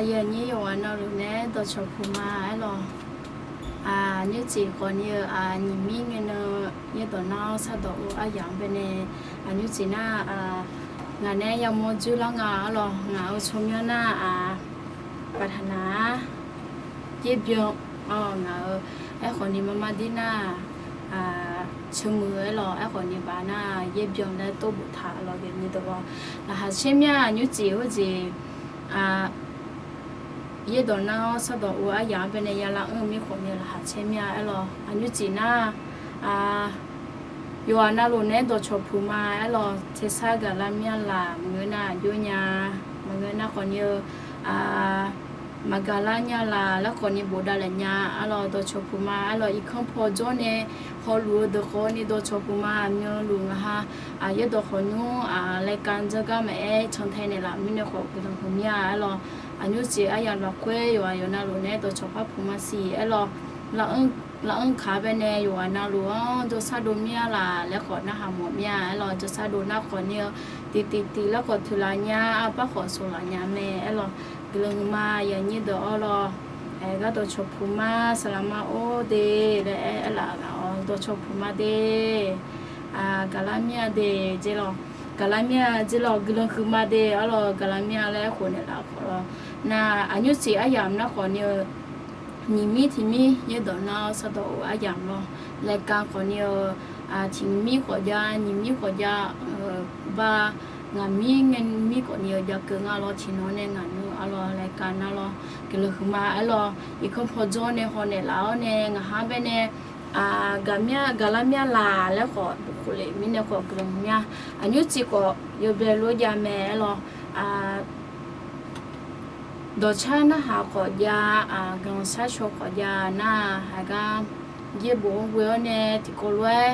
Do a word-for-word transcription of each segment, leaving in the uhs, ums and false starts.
Aqyuif aqnyir yawqghaq navluf naeq-aer dawqcawq puq ma aerlawq. Aqnymr tseq khawfni-eu, aqnyiq mir ngae nan yaerdawq nar-awr sardawq-eu aryamq-anr baenae, aqnymr tseq nar, ngaq naeq-aer yamawr dzoerlar nga aerlawq. Ngaq-euq tsawrmyanr nar, aq, baqtaq nar-aq, yaerbyan, ngaq-euq aerkhawfni marmar dir nar, ceumuiq aerlawq. Aerkhawfni baf nar yaerbyan laer tov boftaq lawq, gaqnyi deuq-awr. Laqkhaq caer mir-a, aqnymr tseq khoerjeq, yaerdawq nar-awr sardawq-eu aryamq-anr baenae ya lar anr-eu mirkhawfni laqkhaq caer mir-a aerlawq. Aqnymr tseq nar, yawqghaq navluf naeq-aer dawqcawq puq ma aerlawq. Tersar gaqlar mir-a laq, maqngeur nar aqjox nya, maqngeur nar khawfni-eu, maqgaqlar nya laq laer khawfni bofdav laeq nya aerlawq. Dawqcawq puq ma aerlawq. Irkanr paw jawr nae hawluf-eu deuq khawfni dawqcawq puq ma. Aqmyanluf ngaq ha, yaerdawq khawfnymr, laeqkav janrgar maqaer cantae naeqlaf mirnae khawf guiqlanq huiq mir-a aerlawq. Aqnymr tseq aryamq lafkhoer yawqghaq yawqghaq navluf naeq-aer dawqcawq par puq ma siq aerlawq. Laf anr kaq baenae yawqghaq navluf-anr jawrsar dov mir-a laq laer khawf narhaq mawf mir-a aerlawq. Jawrsar dov nar khawfni-eu tiqtiq tiq laer khawf toeqlaf nya, arbar khawf soqlaf nya mae aerlawq. Guiqlanq huiq ma, aqyuif aqnyir deuq-awr lawq. Aergar dawqcawq puq ma, saqlaqma or de laer aer laf-awq. Dawqcawq puq ma de, gaqlar mir-a de, dzer lawq. Gaqlar mir-a dzer lawq, guiqlanq huiq ma de aerlawq. Gaqlar mir-a laer aerkhof naeqlaf khawf lawq. Nar aqnymr tseq aryamq nar khawfni-eu, nyiq mir tiq mir yaerdawq nar-awr sardawq-eu aryamq lawq. Laeqkav khawfni-eu, tiq mir khawf jav, nyiq mir khawf jav, bar, ngaq mir ngae mir khawfni-eu jav keuv nga lawr. Tiqnan nae ngaq nan aerlawq, laeqkav nar lawr. Guiqlanq huiq ma aerlawq. Irkanr paw jawr nae haw naeqlaf-awr nae ngaq ha baenae, gaq mir-a, gaqlar mir-a laq laer khawf bofkhof lef mirnae khawf guiqlanq huiq mir-a. Aqnymr tseq khawf yawbae lof jav mae aerlawq. Dawqcar narhaq khawf jav, guiqlanq sharcaw khawf jav nar, haigar yaerbof-anr ghoe-awr nae tiqkawv lof-aer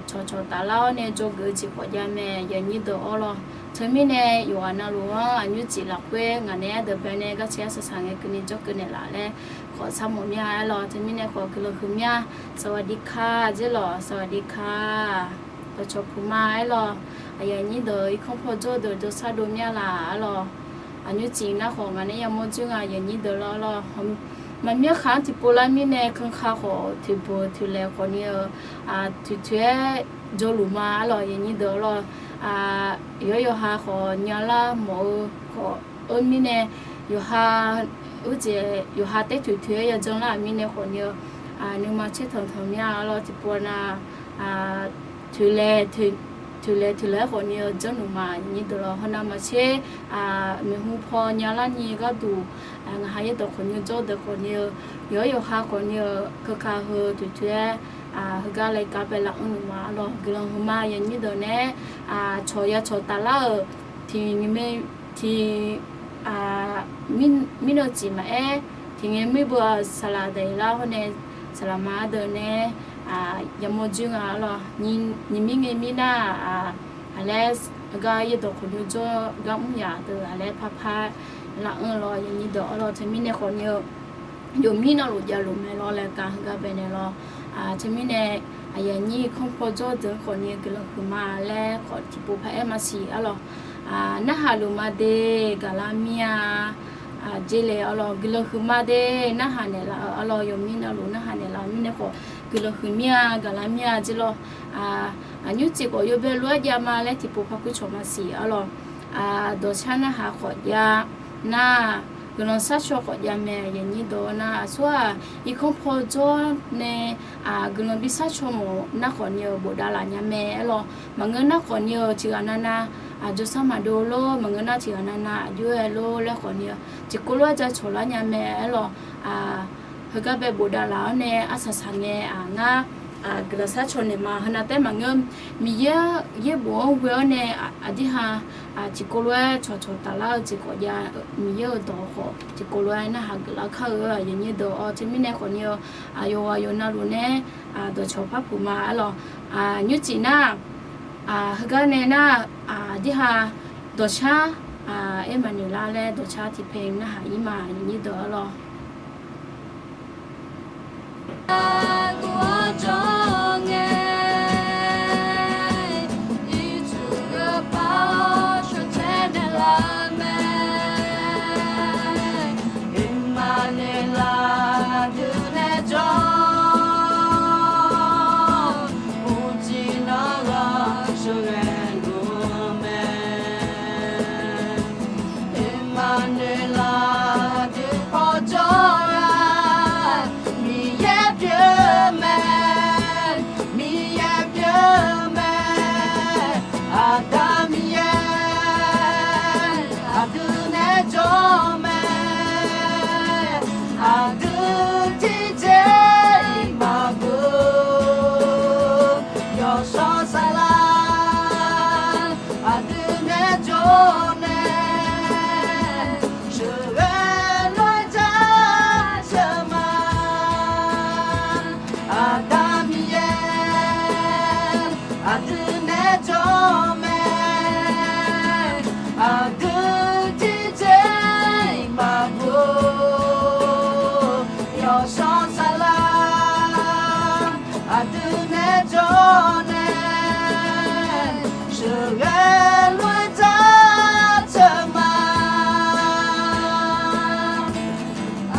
cawqcawq taflar-awr nae dzawgeuf-eu jeq khawf jav mae, aqyuif aqnyir deuq-awr lawq. Teumirnae yawqghaq navluf-anr aqnymr tseq lafkhoer ngaq naeq-aer deuq baenae garcae arsaq saq ngae keuvni jawrkeuv naeqlaf laer khawf sharmawf mir-a aerlawq. Teumirnae khawf guiqlanq huiq mir-a. สวัสดีค่ะ dzer lawq, สวัสดีค่ะ. Dawqcawq puq ma aerlawq. Aqyuif aqnyir deuq irkanr paw jawr deuq jawrsar dov mir-a laq aerlawq. Aqnymr tseq nar khawf ngaq nae yamawr dzoer nga, aqyuif aqnyir deuq lawr lawq. Maqmyanr khaq-anr tiqpov lar mirnae kanka khawf toeqbeuq toeqlaeq khawfni-eu, toeqtoeq-aer jawrluf ma aerlawq, aqyuif aqnyir deuq-awr lawq. Yawqha yawqha khawf nyalar mawf-eu khawf-eu mirnae, yawqha, urjeq yawqha taer toeqtoeq-aer yajanr lar-euq mirnae khawfni-eu, nuima caer tanqtanq mir-a aerlawq. Tiqpov nav, toeqlaeq toeqlaeq toeqlaeq-aer khawfni-eu janrluf ma, aqyuif aqnyir deuq lawq. Hawnav maqtser, maeqhu paw nyalar ni gharduq, ngaq ha yaerdawq khawfni jawr deuq khawfni-eu, yawqha yawqha khawfni-eu kanka heu toeqtoeq-aer, heugar laeqkav bae laf anrluf ma aerlawq. Guiqlanq huiq ma, aqyuif aqnyir deuq nae-aer, cawq ya cawq taflar-euq tiq, tiq, mirnan ciq maqaer, tiq ngae mir beu-aq saqlaq daqlar hawr nae, saqlaqma deuq nae-aer, yamawr dzoer nga aerlawq. Nyiq mir ngae mir nar-aq, aqlaer gar yaerdawq khawfni jawr gar mr yaq deuq aqlaer parpar laf anr lawq, aqyuif aqnyir deuq-awr lawq. Teumirnae khawfni-eu, yawqmir navluf javluf mae lawr, laeqkav heugar baenae lawr. Teumirnae, aqyuif aqnyir irkanr paw jawr deuq-anr khawfni guiqlanq huiq ma laer khawf tiqpov paraer maqsiq aerlawq. Narhaq luf ma de, gaqlar mir-a, dzer laeq aerlawq. Guiqlanq huiq ma de, narhaq naeqlaf-eu aerlawq, yawqmir navluf narhaq naeqlaf-eu mirnae khawf guiqlanq huiq mir-a, gaqlar mir-a dzer lawq. Aqnymr tseq khawf yawbae lof-aer jav ma laer tiqpov par kur cawq maqsiq aerlawq. Dawqcar narhaq khawf jav nar, guiqlanq sharcaw khawf jav mae, aqyuif aqnyir deuq-awr nar, aqsur-aq, irkanr paw jawr nae, guiqlanq bi sharcaw mawf nar khawfni-eu bofdav laf nya mae aerlawq. Maqngeur nar khawfni-eu tiqghaq navnav, jawrsar maqdov lor, maqngeur nar tiqghaq navnav aqjox-aer lor laer khawfni-eu tiqkov lof-aer jacawq lar nya mae aerlawq. Heugar bae bofdav laf-awr nae arsaq saq ngae, ngar guiqlanq sharcaw naeq ma. Heunav taef maqngeur, Miqyaer yaerbof-anr ghoe-awr nae aqdirha tiqkov lof-aer cawqcawq taflar-eu jeq khawf jav, Miqyaer-euq dawq khawf tiqkov lof-aer narhaq geuflar kar-eu, aqyuif aqnyir deuq-awr. Teumirnae khawfni-eu, aqyawf aqyawf navluf nae-aer dawqcawq par puq ma aerlawq. Nymrcif nar, heugar nae nar, aqdirha dawqcar, aer maqnoeq lar laer dawqcar tiqpae narhaq-ir ma, aqyuif aqnyir deuq-awr lawq. jawr nae sheuqghae lof-aer jaceuq ma. Aqda Miqyaer aqdui nae jawr mae, aqdui tiqjeq-iq maqbur. Yawshawr saflar aqdui nae jawr nae sheuqghae lof-aer jaceuq ma.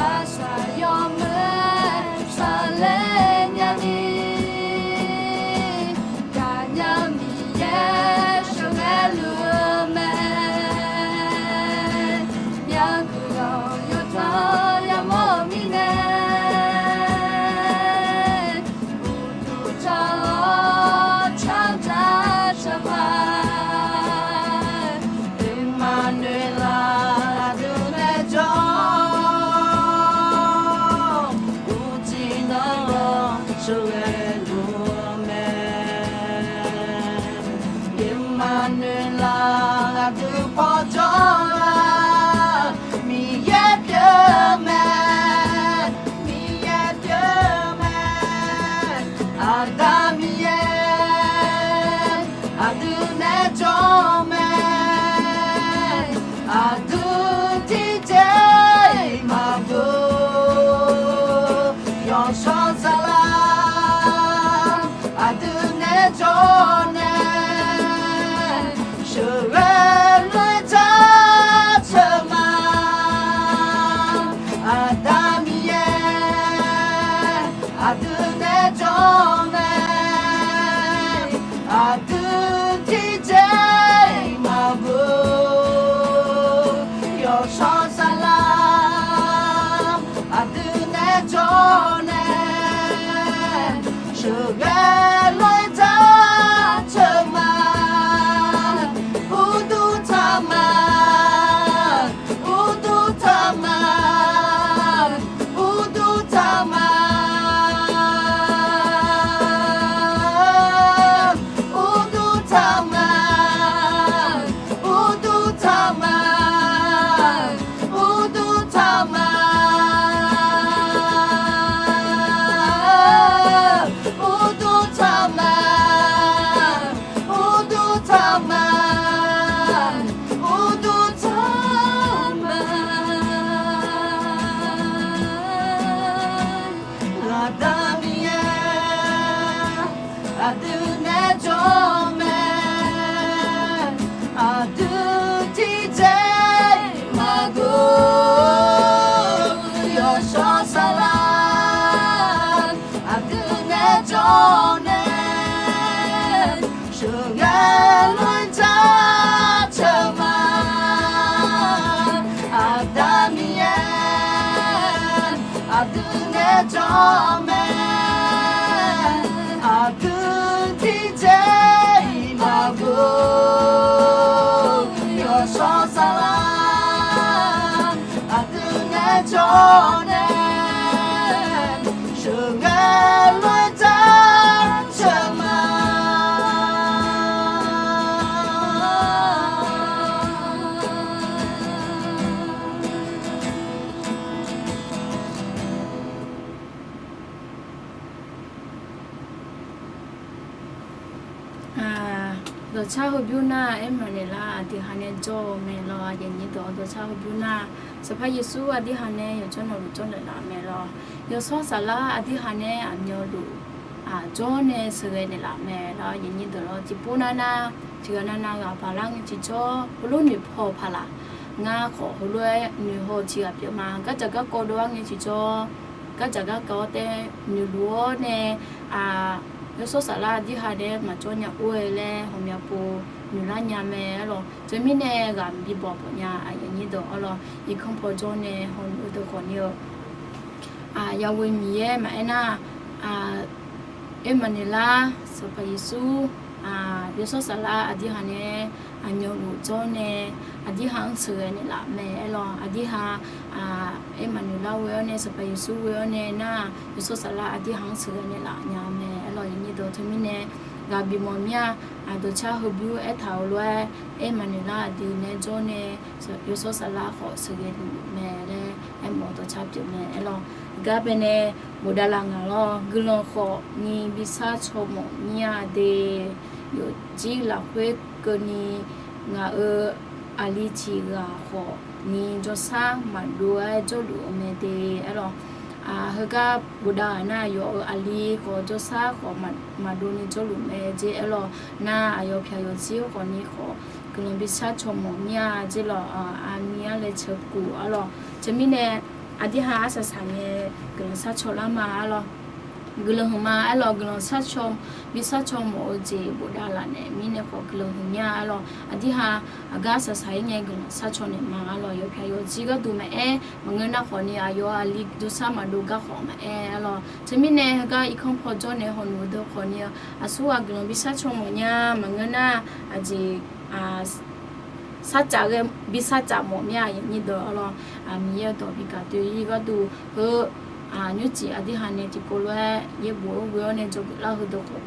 Aqsaq yawmuiq-aer saqlaer nyani, gaqnya Miqyaer sheuqghae luf-eu mae. Myavguiq-awq yawtanq yamawr-euq mirnae, uqduq tsaq-awr tsaq jaceuq ma. Iqmaqnoeqlaf aqdui nae jawr, uqcif nanlawq sheuqghae luf-eu mae. Iqmaqnoeqlaf aqdui paw jawr-a, Miqyaer pyeuf-eu mae, Miqyaer pyeuf-eu mae. Aqda Miqyaer aqdui nae jawr mae, aqdui tiqjeq-iq maqbur. Yawshawr saflar aqdui nae jawr nae sheuqghae lof-aer jaceuq ma. Aqda Miqyaer aqdui nae jawr mae, aqdui tiqjeq-iq maqbur. Yawshawr saflar aqdui nae jawr nae sheuqghae lof-aer jaceuq ma. Uqduq tsaq ma, uqduq tsaq ma, uqduq tsaq ma, uqduq tsaq ma, uqduq tsaq ma, uqduq tsaq ma, uqduq tsaq ma, uqduq tsaq ma, uqduq tsaq ma. Aqda Miqyaer aqdui nae jawr mae, aqdui tiqjeq-iq maqghoe. Yawshawr saflar aqdui nae jawr nae sheuqghae lof-aer jaceuq ma. Aqda Miqyaer aqdui nae jawr mae, aqdui tiqjeq-iq maqghoe. Yawshawr saflar aqdui nae jawr nae sheuqghae lof-aer jaceuq ma. Dawqcar heubymr nar, Ermaqnaeqlar aqdui ha nae jawr-eu mae lawr. Aqyuif aqnyir deuq, dawqcar heubymr nar, Sanqpaq Yeqsur aqdui ha nae yawqjawr nawqluf jawrnaeq laf-eu mae lawr. Yawshawr saflar aqdui ha nae aqmyanluf jawr nae sheuqghae naeqlaf-eu mae lawr. Aqyuif aqnyir deuq lawr, tiqpov navnav tiqghaq navnav ghaq baqlar ngae tiqjawr, heulof noeqpaw paq laf. Ngar khawf heulof-aer noeqhaw-eu tiqghaq pyeuf ma. Gardzaq garkawv dov-ar ngae tiqjawr, gardzaq garkawv-awr taef noeqluf-awr nae, yawshawr saflar aqdui ha nae maqjawr nya or-aer laer ghawqmya pov noeqlar nya mae lawr. Teumirnae ghaq bi bawq bawq nya, aqyuif aqnyir deuq, arlawr irkanr paw jawr nae hawnoeq-eu deuq khawf ni-eu Yahweh Miqyaer maqaer nar, Ermaqnaeqlar Sanqpaq Yeqsur, yawshawr saflar aqdui ha nae aqmyanluf jawr nae aqdui ha-anr sheuqghae naeqlaf mae aer lawr. Aqdui ha Ermaqnaeqlar ghoe-awr nae, Sanqpaq Yeqsur ghoe-awr nae nar, yawshawr saflar aqdui ha-anr sheuqghae naeqlaf nya mae aer lawr. Aqyuif aqnyir deuq, teumirnae ghaq bif mawf mir-a. Aq, dawqcar heubymr aertaq-euq lof-aer, aer maqnoeq lar aqdui nae jawr nae, yawshawr saflar khawf sheuqghae luf mae laer aermawf-eu dawqcar pyeuf mae aerlawr. Gar bae nae bofdav laf ngaq lawr, guiqlanq khawf ni bi shar caw mawf mir-a de. Yawfjir lafkhoer keuvni ngaq-euq aqli tiq ghaq khawf ni jawrshar maqdov-aer jawrluf-eu mae de aerlawr. Heugar bofdav-aq nar, yawf-euq aqli khawf jawrshar khawf maqdov ni jawrluf mae jeq aerlawr. Nar, aqyawf pyaq yawfjir khawf ni khawf guiqlanq bi shar caw mawf mir-a jeq lawr. Aqmir-anr laeqceuq kuf aerlawr. Teumirnae aqdirha arsaq saq ngae guiqlanq shar caw lar ma aerlawr. Guiqlanq huiqma aerlawr, guiqlanq shar caw, bi shar caw mawf-eu jeq bofdav laf naeq mirnae khawf guiqlanq huiq mir-a aerlawr. Aqdirha aqgar arsaq saq-ir ngae guiqlanq shar caw naeq ma aerlawr. Yawpyaq yawfjir gharduq maqaer, maqngeur nar khawf ni aqyawf aqli jawrshar maqdov gar khawf maqaer aerlawr. Teumirnae heugar irkanr paw jawr nae hawnoeq-eu deuq khawf ni-eu, aqsurghaq guiqlanq bi shar caw mawf nya, maqngeur nar aqjeq sarcaf ghae, bi sarcaf mawf mir-a yaqnyir deuq aerlawr. Miqyaer-eu dawq bi gaq doe-ir gharduq heu nymrcif aqdirha nae tiqkawv lof-aer yaerbof-anr ghoe-awr nae dzawgeuf lar-eu heudeuq khawf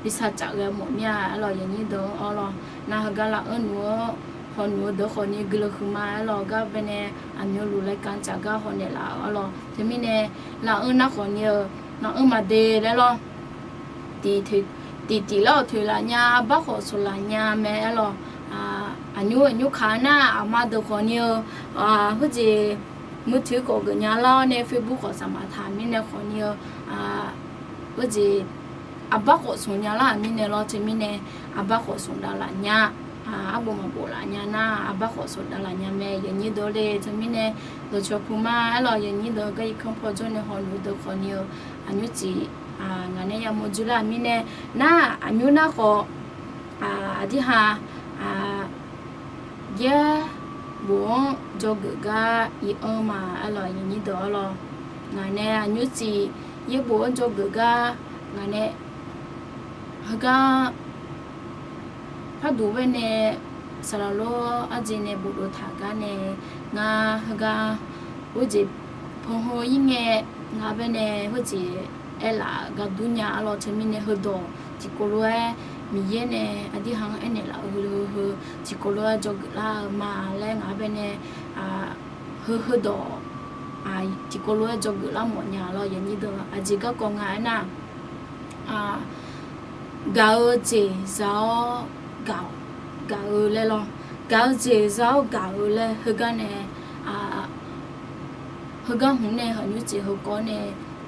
bi sarcaf ghae mawf mir-a aerlawr yaqnyir deuq-anr aerlawr. Nar heugar laf anr nuf-anr hawnoeq-eu deuq khawf ni guiqlanq huiqma aerlawr. Gar bae nae aqmyanluf laeqkanq caf gar hawnaeq laf-euq aerlawr. Teumirnae laf anr nar khawf ni-eu, laf anr maqde laer lawr. Tiq tiq lar-awq toeq laf nya, arbar khawf sanq laf nya mae aerlawr. Aqnymr aqnymr kaq nar aqma deuq khawf ni-eu, heujeq มือถือ khawf geuf nya lar-awr nae Facebook khawf saqmaq taq mirnae khawf ni-eu, heujeq arbar khawf sanq nya lar-aq mirnae lawr. Teumirnae arbar khawf sanq dav laf nya, arbof maqbof laf nya nar arbar khawf sanq dav laf nya mae yaqnyir deuq le. Teumirnae dawqcawq puq ma aerlawr yaqnyir deuq gar irkanr paw jawr nae hawnoeq-eu deuq khawf ni-eu, aqnymrcif ngaq nae yamawr dzoerlar-aq mirnae nar aqnymr nar khawf aqdirha yaerbof-anr dzawgeuf gar ir-anr ma aerlawr yaqnyir deuq aerlawr. Ngaq nae aqnymrcif yaerbof-anr dzawgeuf gar ngaq nae heugar parduq bae nae saqlaq lor arjeq nae bofdov taq gar nae ngar heugar heujeq panhan-ir ngae, ngar bae nae heujeq aerlaf gar dur nya aerlawr. Teumirnae heudawq tiqkawv lof-aer Miqyaer nae aqdirha-anr aernaeq laf-eu heu heu tiqkawv lof-aer dzawgeuf lar-eu ma laer ngaq bae nae heu heudawq tiqkawv lof-aer dzawgeuf lar mawf nya lawr yaqnyir deuq. Aqjeq garkawv nga aernar, gaq-eu jeq za-awr gaq-eu laer lawr. Gaq-eu jeq za-awr gaq-eu laer heugar nae, heugar hmq nae aqnymrcif heukawv nae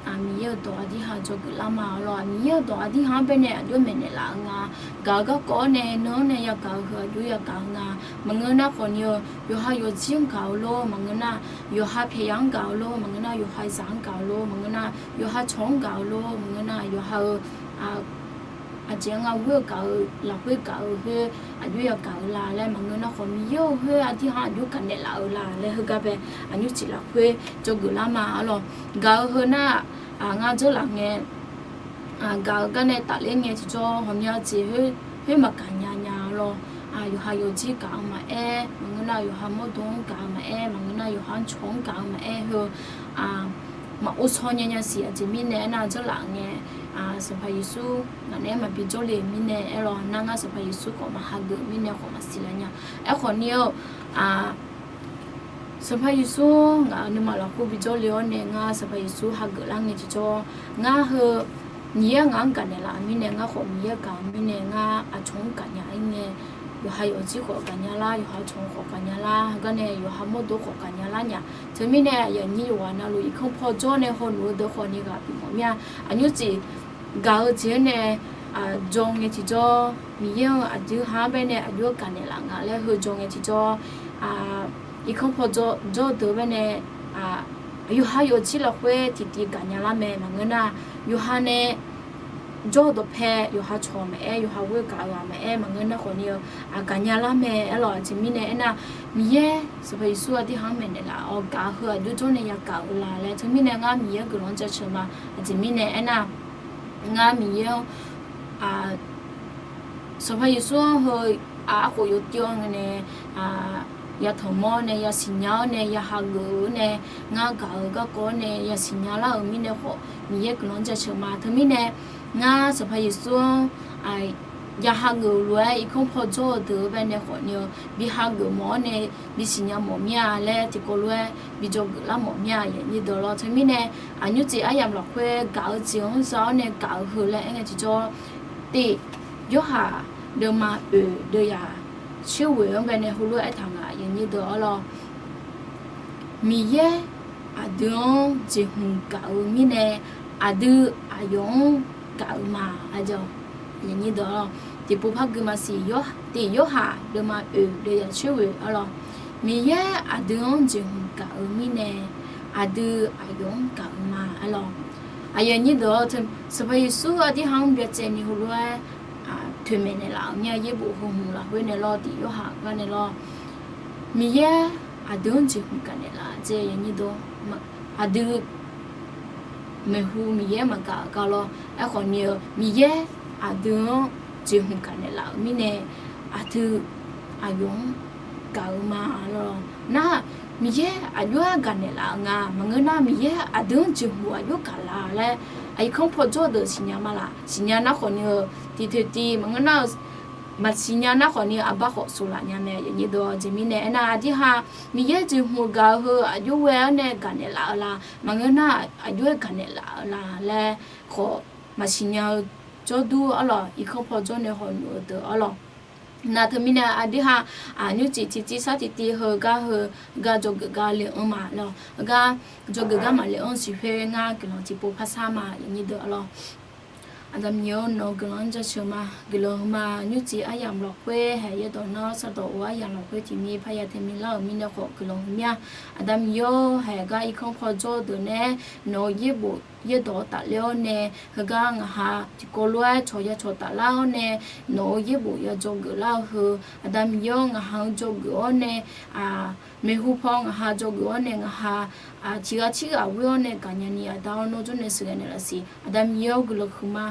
Miqyaer-euq dawq aqdirha dzawgeuf lar ma lawr. Miqyaer-euq dawq aqdirha-anr bae nae aqjox maeqnaeq laf-eu nga. Gaq-eu garkawv-awr nae nan-anr nae yagaq-eu heu aqjox yagaq-eu nga. Maqngeur nar khawf ni-eu yawqha yawqjir-anr gaq-eu lor, maqngeur nar yawqha pyaeqyaq-anr gaq-eu lor, maqngeur nar yawqha zaq-anr gaq-eu lor, maqngeur nar yawqha cawq-anr gaq-eu lor, maqngeur nar yawqha-eu aqjeq-anr ngar ghoer-eu gaq-eu lafkhoer gaq-eu khoer aqjox yagaq-eu la laer maqngeur nar khawf Miqyaer-euq khoer aqdirha aqjox gaqnaeq laf-eu la laer heugar bae aqnymrcif lafkhoer dzawgeuf lar ma aerlawr. Gaq-eu heu nar ngar dzeurlaf ngae gaq-eu gar nae tafler ngae tiqjawr hawqmya jeq khoer maqgaq nya nya lawr. Yawqha yawqjir gaq-eu maqaer, maqngeur nar yawqha mawrdo-anr gaq-eu maqaer, maqngeur nar yawqha-anr cawq-anr gaq-eu maqaer, heu maqor shaw nya nya siq. Aqjeq mirnae aernar dzeurlaf ngae Sanqpaq Yeqsur ngaq naeq-aer maqbi jawrle-euq mirnae aerlawr. Nar ngar Sanqpaq Yeqsur khawf maqhageuf mirnae khawf maqsiq laf nya. Aerkhawf ni-eu Sanqpaq Yeqsur ngaq-euq nuima lafkhoer bi jawrle-awr nae ngar Sanqpaq Yeqsur hageuf lar ngae tiqjawr, ngar heu Miqyaer ngaq-anr gaqnaeq laf-eu mirnae ngar khawf Miqyaer gaq-eu mirnae ngar aqcawq-anr gaqnya-ir ngae, yawqha yawqjir khawf gaqnya lar, yawqha cawq khawf gaqnya lar, heugar nae yawqha mawrdo khawf gaqnya lar nya. Teumirnae aqyuif aqnyir yawqghaq navluf irkanr paw jawr nae hawluf-eu deuq khawf ni ghaq bimawf mir-a. Aqnymrcif gaq-eu jeq-anr nae jawr ngae tiqjawr, Miqyaer-anr aqdui ha-anr bae nae aqjox-aer gaqnaeq laf nga laer heu jawr ngae tiqjawr, irkanr paw jawr deuq bae nae yawqha yawqjir lafkhoer tiqtiv gaqnya lar mae. Maqngeur nar yawqha nae jawr-eu dawqpae yawqha cawq maqaer, yawqha ghoer gaq-eu ghaq maqaer, maqngeur nar khawf ni-eu gaqnya lar mae aerlawr. Aqjeq mirnae aernar, Miqyaer Sanqpaq Yeqsur aqdui ha-anr maeqnaeq laf-awr gaq-eu heu aqjox jawr nae yagaq-eu la laer. Teumirnae ngar Miqyaer-anr guiqlanq-anr jaceuq ma. Aqjeq mirnae aernar, ngar Miqyaer-anr Sanqpaq Yeqsur-anr heu arkhof yawtiv-awr ngae nae, ya tanqmawr-awr nae ya siqnya-awr nae ya hageuf-eu nae, ngar gaq-eu garkawv-awr nae ya siqnya lar-euq mirnae khawf, Miqyaer guiqlanq jaceuq ma. Teumirnae ngar Sanqpaq Yeqsur-anr ya hageuf-euq lof-aer irkanr paw jawr-eu deuq-eu baenae khawf ni-eu bi hageuf mawf-awr nae bi siqnya mawf mir-a laer tiqkawv lof-aer bi dzawgeuf lar mawf mir-a, aqyuif aqnyir deuq lawr. Teumirnae aqnymr tsoeq aryamq lafkhoer gaq-eu jeq-anr za-awr nae gaq-eu heu laer aer ngae tiqjawr, tiq Yorhaq deuvma oeq deuv yaq tser ghoeq-anr baenae heulof-aer aertaq nga, aqyuif aqnyir deuq-awr lawr. Miqyaer aqdui-anr jeqhmq gaq-eu mirnae, aqdui aqyawf-anr gaq-eu ma, aqyuif aqnyir deuq-awr lawr. Tiqpov par gui maqsiq, tiq Yorhaq deuvma oeq deuv yaq tser ghoeq-awr lawr. Miqyaer aqdui-anr jeqhmq gaq-eu mirnae, aqdui aqyawf-anr gaq-eu ma, aer lawr. Aqyuif aqnyir deuq-awr, Sanqpaq Yeqsur aqdirhaq-anr byacaevni heulof-aer toeqmaeq naeqlaf-euq mir-a, yaerbof heu hmq lafkhoer nae lawr, tiq Yorhaq gar nae lawr. Miqyaer aqdui-anr jeqhmq gaq naeqlaf-eu jeq, aqdui maeqhu Miqyaer maqgaq-eu gar lawr. Aerkhawf ni-eu Miqyaer aqdui-anr jeqhmq gaq naeqlaf-euq mirnae, aqdui aqyawf-anr gaq-eu ma lawr. Nar, Miqyaer aqjox-aer gaq naeqlaf-eu nga. Maqngeur nar, Miqyaer aqdui-anr jeqhmq aqjox gaq laf laer irkanr paw jawr-eu deuq siqnya ma laf. Siqnya nar khawf ni-eu tiqtoeq tiv maqngeur nar-eu, maqsiqnya nar khawf ni-eu aqbar khawf soflaf nya mae, aqyuif aqnyir deuq-awr. Jeqmirnae aernar, aqdirhaq Miqyaer jeqhmq gaq-eu heu aqjox ghae-awr nae gaq naeqlaf-eu la, maqngeur nar aqjox-aer gaq naeqlaf-eu la laer khawf maqsiqnya-eu jawrdur-awr lawr, irkanr paw jawr nae hawluf-eu deuq-awr lawr. Nar teumirnae aqdirhaq aqnymr tsoeq tiqtiv sar tiqtiv heugar heu, heugar dzawgeuf gar le-anr ma lawr, heugar dzawgeuf gar maqle-anr siqkhoer ngar guiqlanq tiqpov par sar ma, aqyuif aqnyir deuq-awr lawr. Aqda Miqyaer-awr, nawq-eu guiqlanq-anr jaceuq ma. Guiqlanq heuma nymrcif aryamq lafkhoer haeq yaerdawq nar sardawq-eu aryamq lafkhoer tiqmir parya tae milar-euq mirnae khawf guiqlanq heumya. Aqda Miqyaer-awr, haeq gar irkanr paw jawr-eu deuq nae nawq-eu yaerbof yaerdawq-anr tafler-awr nae, heugar ngaqha tiqkawv lof-aer cawq ya cawq taflar-awr nae, nawq-eu yaerbof ya dzawgeuf lar-eu heu, Aqda Miqyaer-awr, ngaqha-anr dzawgeuf-awr nae, maeqhu paw ngaqha dzawgeuf-awr nae ngaqha tiqghaq tirghaq ghoer-awr nae gaqnya ni, Aqda-awr, nawr jawrnae sheuqghae naeqlaf siq. Aqda Miqyaer-awr, guiqlanq huiqma.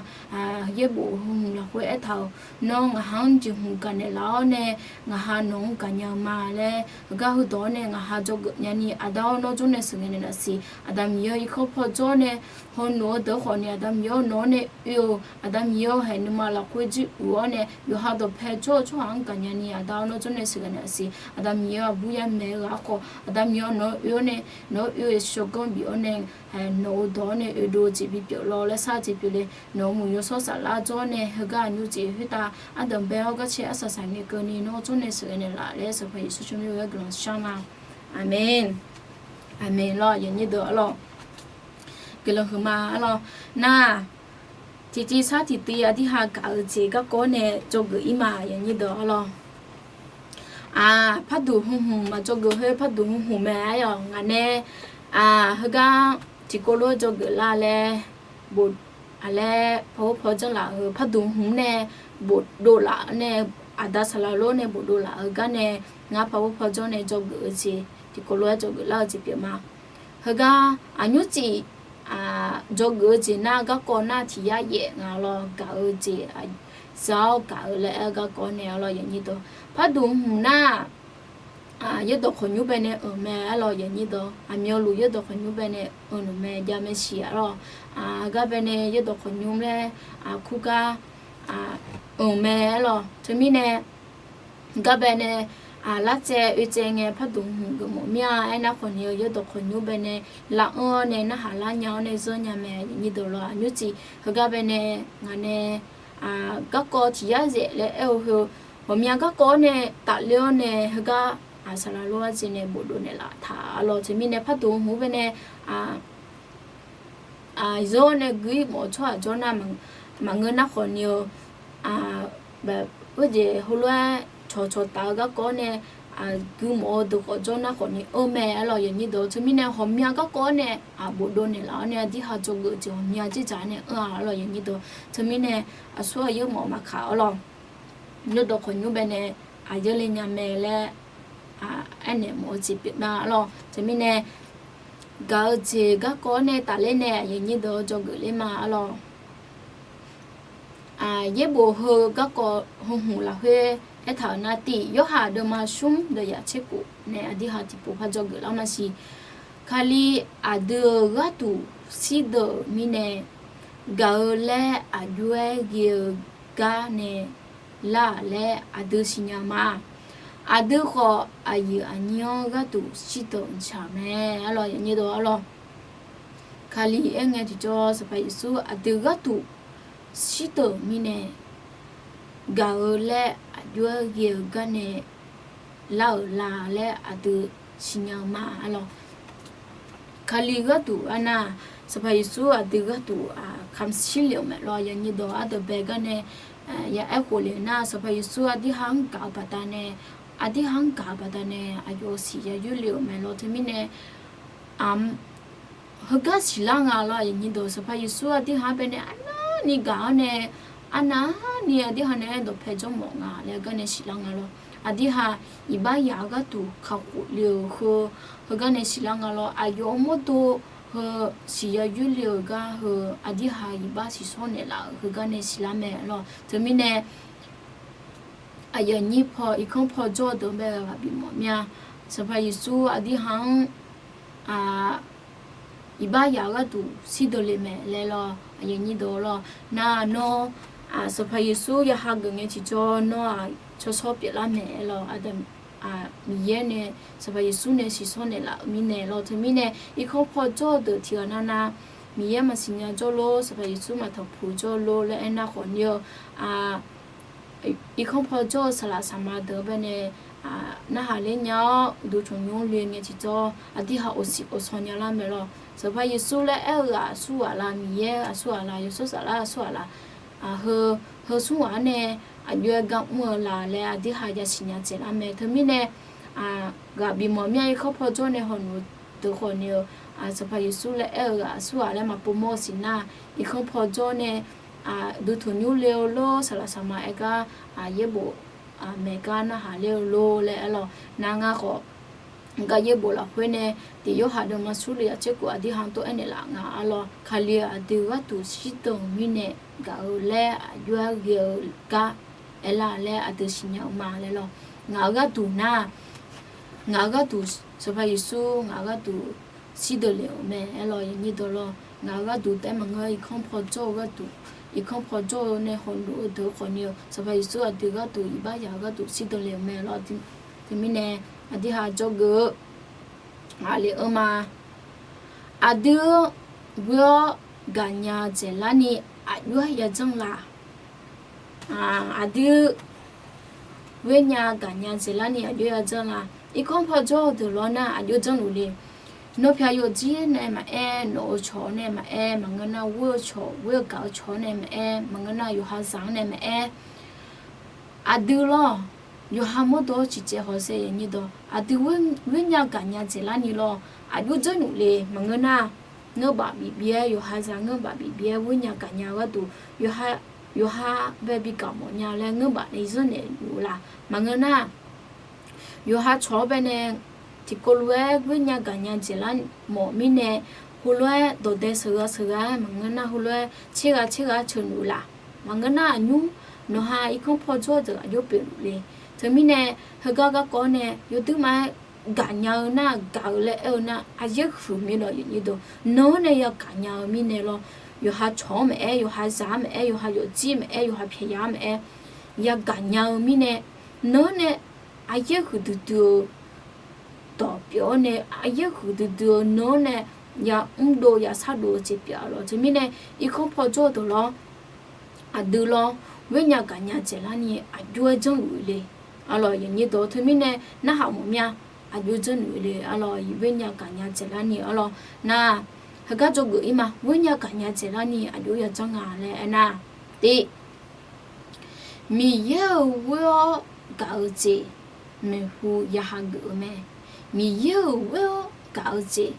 Yaerbof heu hmq lafkhoer aertaq-euq, nawr ngaqha-anr jeqhmq gaq naeqlaf-awr nae, ngaqha nawq-anr gaqnya-eu ma laer heugar heudawq-awr nae ngaqha dzawgeuf nya ni, Aqda-awr, nawr jawrnae sheuqghae naeqlaf siq. Aqda Miqyaer-awr, irkanr paw jawr nae hawluf-eu deuq khawf ni, Aqda Miqyaer-awr, nawq-anr nae oe-eu, Aqda Miqyaer-awr, haeq nuima lafkhoer jir uiq-awr nae yawqha dawqpae jawr-eu tsawrhaq-anr gaqnya ni, Aqda-awr, nawr jawrnae sheuqghae naeqlaf siq. Aqda Miqyaer-awr, aqbur yamyae-eu ghaq khawf, Aqda Miqyaer-awr, nawq-anr oe-awr nae, nawq-anr oe-eu shawrganr bif-awr nae, nawq-eu dawq-awr nae oedov-eu jeq bipyeuf lawr laer shar-eu jeq pyeuf le. Nawq-euq muiq yawshawr saflar jawr-awr nae heugar aqnymr tsoeq khoertav ardanq bae-awr garcae arsaq saqngae keuvni nawr jawrnae sheuqghae naeqlaf laer Sanqpaq Yeqsur tsawrmyanr lof-aer guiqlanq shar ma. Aqmeq. Aqmeq lawr, aqyuif aqnyir deuq-awr lawr. Guiqlanq huiqma-awr lawr. Nar, tiqtiv sar tiqtiv aqdirhaq gaq-eu jeq garkawv-awr nae dzawgeuf-ir ma, aqyuif aqnyir deuq-awr lawr. Parduq hmq hmq maqdzawgeuf khoer parduq hmq hmq mae-awq. Ngaq nae heugar tiqkawv lof-aer dzawgeuf lar laer, bof, aqlaer pav ghoer paw janr laf-eu parduq hmq nae bofdov laf-awr nae, aqda saqlaq lof nae bofdov laf-eu gar nae, ngar pav ghoer paw janr nae dzawgeuf-eu jeq, tiqkawv lof-aer dzawgeuf lar-eu jeq pyeuf ma. Heugar aqnymr tsoeq dzawgeuf-eu jeq nar, garkawv nar tiq yar yaef nga lawr, gaq-eu jeq za-awr gaq-eu laer aer-eu garkawv nae-awr lawr, aqyuif aqnyir deuq. Parduq hmq nar, yaerdawq khawqnymr bae nae anq mae-awr lawr, aqyuif aqnyir deuq. Aqmyanluf yaerdawq khawqnymr bae nae anq luf mae, jav mae siq-awr lawr. Heugar bae nae yaerdawq khawqnymr laer kurgar anq mae-awr lawr. Teumirnae gar bae nae lavtsaev oetsaev ngae parduq hmq geufmawf mir-a. Aernar khawf ni-eu yaerdawq khawqnymr bae nae lav anr-awr nae narhaq lar nya-awr nae zanr nya mae, aqyuif aqnyir deuq lawr. Aqnymr tsoeq heugar bae nae ngaq nae garkawv tiq yar yaef laer aer-eu heu, ghawqmya garkawv-awr nae tafler-awr nae heugar saqlaq lof-aer jeq nae bofdov naeqlaf taq-awr lawr. Teumirnae parduq hmq bae nae zeur-awr nae gui-ir mawf-eu tsawrhaq jawr nar, maqngeur nar khawf ni-eu, khoerjeq heulof-aer cawqcawq taf-eu garkawv-awr nae gui mawf-eu deuq khawf jawr nar khawf ni anr mae-awr lawr, aqyuif aqnyir deuq. Teumirnae ghawqmya garkawv-awr nae bofdov naeqlaf-awr nae aqdirhaq dzawgeuf jeq ghawqmya dzerdzaq nae anr-a-awr lawr, aqyuif aqnyir deuq. Teumirnae aqsur aqyar mawf-eu maqkaq-awr lawr, yaerdawq khawqnymr bae nae aqyar le nya mae laer aernaeq mawf-eu jeq pyeuf ma-awr lawr. Teumirnae gaq-eu jeq garkawv-awr nae tafler nae aqyuif aqnyir deuq dzawgeuf ler ma-awr lawr. Yaerbof heu garkawv heu hmq lafkhoer aertaq-euq nar, tiq Yorhaq deuvma smr deuq yaf tser khof nae aqdui ha tiqpov par dzawgeuf lar ma siq. Kali aqdui-euq gharduq shir deuq-euq mirnae gaq-eu laer aqjox-aer ghae-eu gar nae lar-aq laer aqdui siqnya-eu ma. Aqdui khawf aqyuif aqnyir-anr gharduq shir deuq-euq mqshaq mae. Arlawr, yaqnyir deuq arlawr. Kali aer ngae tiqjawr, Sanqpaq Yeqsur aqdui gharduq shir deuq-euq mirnae gaq-eu laer aqjox-aer ghae-eu gar nae lar-euq la laer aqdui siqnya-eu ma. Arlawr, Kali gharduq arnar, Sanqpaq Yeqsur aqdui gharduq kamq shir lef-euq mae lawr. Yaqnyir deuq ardeuq bae gar nae ya aerkhof le nar, Sanqpaq Yeqsur aqdui ha-anr gaq-eu baqdanae, aqdui ha-anr gaq-eu baqdanae aqyawf siq ya yoer le-euq mae lawr. Teumirnae heugar siqlar nga lawr. Yaqnyir deuq, Sanqpaq Yeqsur aqdui ha-anr baenae arnavni gaq-awr nae, arnavni aqdui ha nae aer dawqpae jawrmawf nga laer gar nae siqlar nga lawr. Aqdui ha iqbax yaq-eu gharduq kakhof le-euq heu, heugar nae siqlar nga lawr. Aqyawf-euq mawrdo heu siq ya yoer le-euq gar heu, aqdui ha iqbax siqshawr naeqlaf-euq heugar nae siqlar mae lawr. Teumirnae aqyuif aqnyir paw irkanr paw jawr-eu deuq-anr bae ghaq bifmawf mir-a. Sanqpaq Yeqsur aqdui ha-anr iqbax yaq-eu gharduq shir deuq le mae laer lawr. Aqyuif aqnyir deuq lawr, nar nawr Sanqpaq Yeqsur ya hageuf ngae tiqjawr nawr-aq tsawrshawr pyeuflar mae lawr. Aqda Miqyaer nae, Sanqpaq Yeqsur nae siqshawr naeqlaf-euq mirnae lawr. Teumirnae irkanr paw jawr-eu deuq tiqghaq navnav Miqyaer maqsiq nya jawr lor, Sanqpaq Yeqsur maqtanqpuq jawr lor laer aernar khawf ni-eu irkanr paw jawr-eu saqlaq saqma deuq-anr baenae narhaq ler nya-awr, uqduq tanqnymr le ngae tiqjawr aqdui ha awqsiq awqsanq nya lar mae lawr. Sanqpaq Yeqsur laer aer-eu ghaq aqsur ghaq la, Miqyaer aqsur ghaq la, Yawshawr Saflar aqsur ghaq la, heu, heu smr ghaq-anr nae aqjox-aer gar mr-eu la laer aqdui ha yasiq nya dzaeqlar mae. Teumirnae ghaq bifmawf mir-a. Irkanr paw jawr nae hawluf-eu deuq khawf ni-eu, Sanqpaq Yeqsur laer aer-eu ghaq aqsur ghaq laer maqpov mawr-eu siq nar, irkanr paw jawr nae uqduq tanqnymr le-eu lor, saqlaq saqma aer gar, yaerbof maeq gar narhaq ler-eu lor laer aer lawr. Nar ngar khawf gar yaerbof lafkhoer nae tiq Yorhaq deuvma smr le yaf tser khof aqdui ha-anr tov aernaeq laf nga. Arlawr, Kali-euq aqdui gharduq shir deuq-euq mirnae gaq-eu laer aqjox-aer ghae-eu gar aerlar laer aqdui siqnya-eu ma laer lawr. Ngaq-euq gharduq nar, ngaq-euq gharduq Sanqpaq Yeqsur ngaq-euq gharduq shir deuq le-euq mae. Arlawr, yaqnyir deuq lawr, ngaq-euq gharduq taef maqngeur, irkanr paw jawr-eu gharduq, irkanr paw jawr-eu nae hawluf-eu deuq khawf ni-eu, Sanqpaq Yeqsur aqdui gharduq iqbax yaq-eu gharduq shir deuq le-euq mae lawr. Teumirnae aqdui ha dzawgeuf-eu ngaq le-eu ma. Aqdui ghoer-awr gaqnya dzaeqlar ni aqjox-aer yajanr la? Aqdui ghoer nya gaqnya dzaeqlar ni aqjox-aer yajanr la? Irkanr paw jawr-eu deuq lawr nar aqjox janrluf le. Nawr pyaq yawfjir nae maqaer, nawq-eu cawq-awr nae maqaer, maqngeur nar ghoer-eu cawq, ghoer-eu gaq-eu cawq-awr nae maqaer, maqngeur nar yawqha zaq-anr nae maqaer, aqdui lawr, yawqha mawrdo-awr ciqcaev hawsher, yaqnyir deuq, aqdui ghoer nya gaqnya dzaeqlar ni lawr, aqjox janrluf le. Maqngeur nar, ngeur baf bif bif-aer, yawqha zaq ngeur baf bif bif-aer ghoer nya gaqnya-eu gharduq, yawqha bae bi gaq mawf nya laer ngeur baf nae zanrnaeq luf-eu la? Maqngeur nar, yawqha cawq-awr baenae tiqkawv lof-aer ghoer nya gaqnya dzaeqlar mawf mirnae, heulof-aer dawqdae sheuqghae sheuqghae-aer maqngeur nar, heulof-aer tser ghaq tser ghaq-aer ceuq luf laf? Maqngeur nar, aqnymr nawqha irkanr paw jawr-eu deuq aqjox pyeuf luf le. Teumirnae heugar garkawv-awr nae yawduir ma-aer gaqnya-eu nar, gaq-eu laer aer-eu nar, aqyaer huiq mir lawr, yaqnyir deuq, nan-anr nae yagaqnya-eu mirnae lawr, yawqha cawq-anr maqaer, yawqha zaq-anr maqaer, yawqha yawfjir maqaer, yawqha pyaqyaq-anr maqaer, yagaqnya-eu mirnae, nan-anr nae aqyaer huiqdui dui-eu dawq pyeuf-awr nae, aqyaer huiqdui dui-eu nan-anr nae yamrdov yashardov-eu jeq pyeuf-a lawr. Teumirnae irkanr paw jawr-eu deuq lawr, aqdui lawr, ghoer nya gaqnya dzaeqlar ni aqjox-aer janrluf le. Arlawr, yaqnyir deuq, teumirnae narhaq mawf mir-a. Aqjox janrluf le. Arlawr, ghoer nya gaqnya dzaeqlar ni, arlawr, nar, heugar dzawgeuf-ir ma. Ghoer nya gaqnya dzaeqlar ni aqjox yajanr nga laer aernar, tiq, Miqyaer-euq ghoer-awr gaq-eu jeq maeqhu ya hageuf-eu mae. Miqyaer-euq ghoer-awr gaq-eu jeq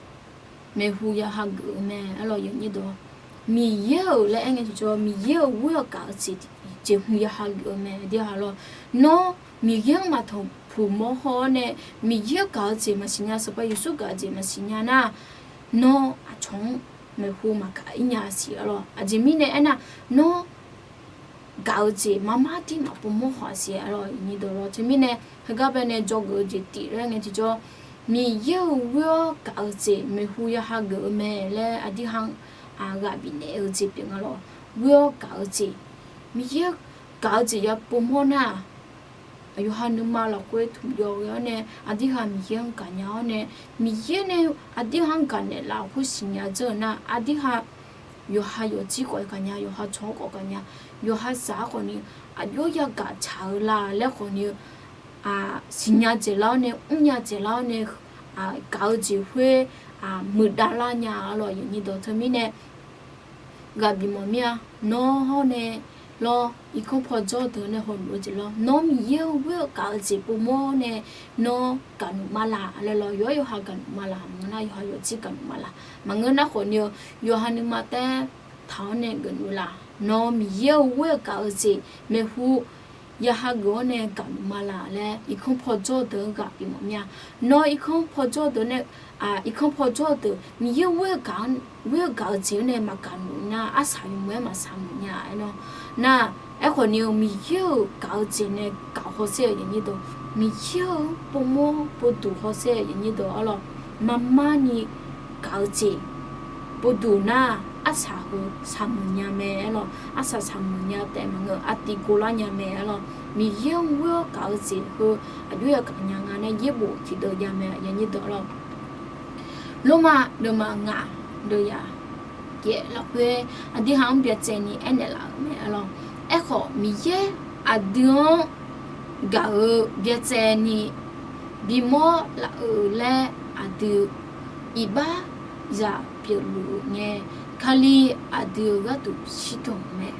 maeqhu ya hageuf-eu mae. Arlawr, yaqnyir deuq, Miqyaer-euq laer aer ngae tiqjawr, Miqyaer-euq ghoer-awr gaq-eu jeq, jeqhu ya hageuf-eu mae. Aqdui ha lawr, nawr Miqyaer-anr maqtanqpuq mawr haw-awr nae, Miqyaer gaq-eu jeq maqsiq nya, Sanqpaq Yeqsur gaq-eu jeq maqsiq nya nar, nawr aqcawq-anr maeqhu maqgaq-ir nya siq. Arlawr, aqjeq mirnae aernar, nawr gaq-eu jeq marmar tirmaf povmawr khawf siq-a lawq, aqnyir deuq lawr. Teumirnae heugar baenae dzawgeuf-eu jeq tif laer ngae tiqjawr, Miqyaer-euq ghoer-awr gaq-eu jeq maeqhu ya hageuf-eu mae laer aqdirhaq-anr ghaq bifnaeq-eu jeq pyeuf nga lawq. Ghoer-awr gaq-eu jeq, Miqyaer gaq-eu jeq ya povmawr nar-aq, yawqha nuima lafkhoer tmqjawr ghae-awr nae aqdirhaq Miqyaer-anr gaqnya-awr nae, Miqyaer nae aqdirhaq-anr gaqnaeq laf-awr khoer siqnya dzeur-eu nar, aqdirhaq yawqha yawqjir khawf gaqnya, yawqha tsawq-anr khawf gaqnya, yawqha saq-anr khawf ni aqjox yagaq tsaq-eu la laer khawf ni-eu siqnya dzaeqlar-awr nae, mrnya dzaeqlar-awr nae, gaq-eu jeq khoer muiqdav lar nya-a lawq, aqnyir deuq. Teumirnae ghaq bifmawf mir-a. Nawr hawr nae lawr, irkanr pawjawr deuq nae hawnoeq-eu jeq lawr, nawr Miqyaer-euq ghoer-eu gaq-eu jeq povmawr nae nawr gaqnoeq ma laq laer lawr. Yawqha yawqha gaqnoeq ma laq, maqngeur nar yawqha yawqjir gaqnoeq ma laq, maqngeur nar khawf ni-eu yawqha nuima taer taq-awr nae geufnoeq laf. Nawr Miqyaer-euq ghoer-eu gaq-eu jeq maeqhu ya hageuf-awr nae gaqnoeq ma laq laer irkanr pawjawr deuq-anr ghaq bifmawf mir-a. Nawr irkanr pawjawr deuq nae, irkanr pawjawr deuq Miqyaer ghoer-eu gaq-eu jeq-anr nae maqgaqnoeq nar, arsaq yawmuiq-aer maqsaq muiq nya-a aernar. Nar, aerkhawf ni-eu Miqyaer-euq gaq-eu jeq nae gaq hawsher-eu, aqnyir deuq, Miqyaer-euq povmawr povduq hawsher-eu, aqnyir deuq, aerlawq. Marmar ni gaq-eu jeq povduq nar, arsaq heu saq muiq nya mae aerlawq. Arsaq saq muiq nya taef maqngeur, artiv gov lar nya mae aerlawq. Miqyaer-anr ghoer-awr gaq-eu jeq heu aqjox yagaq nya nga nar, yaerbof tiqdeuv jav mae, aqnyir deuq, aerlawq. Lormav deuvma ngaq deuv yaf pyaeq lafkhoer aqdirhaq-anr byacaevni aernaeq laf-euq mae aerlawq. Aerkhawf Miqyaer aqdui-anr gaq-eu byacaevni bimawr laf-euq laer aqdui iqbaxzaq pyeufluf-eu ngae, Kali aqdui-euq gharduq shirdan-eu mae.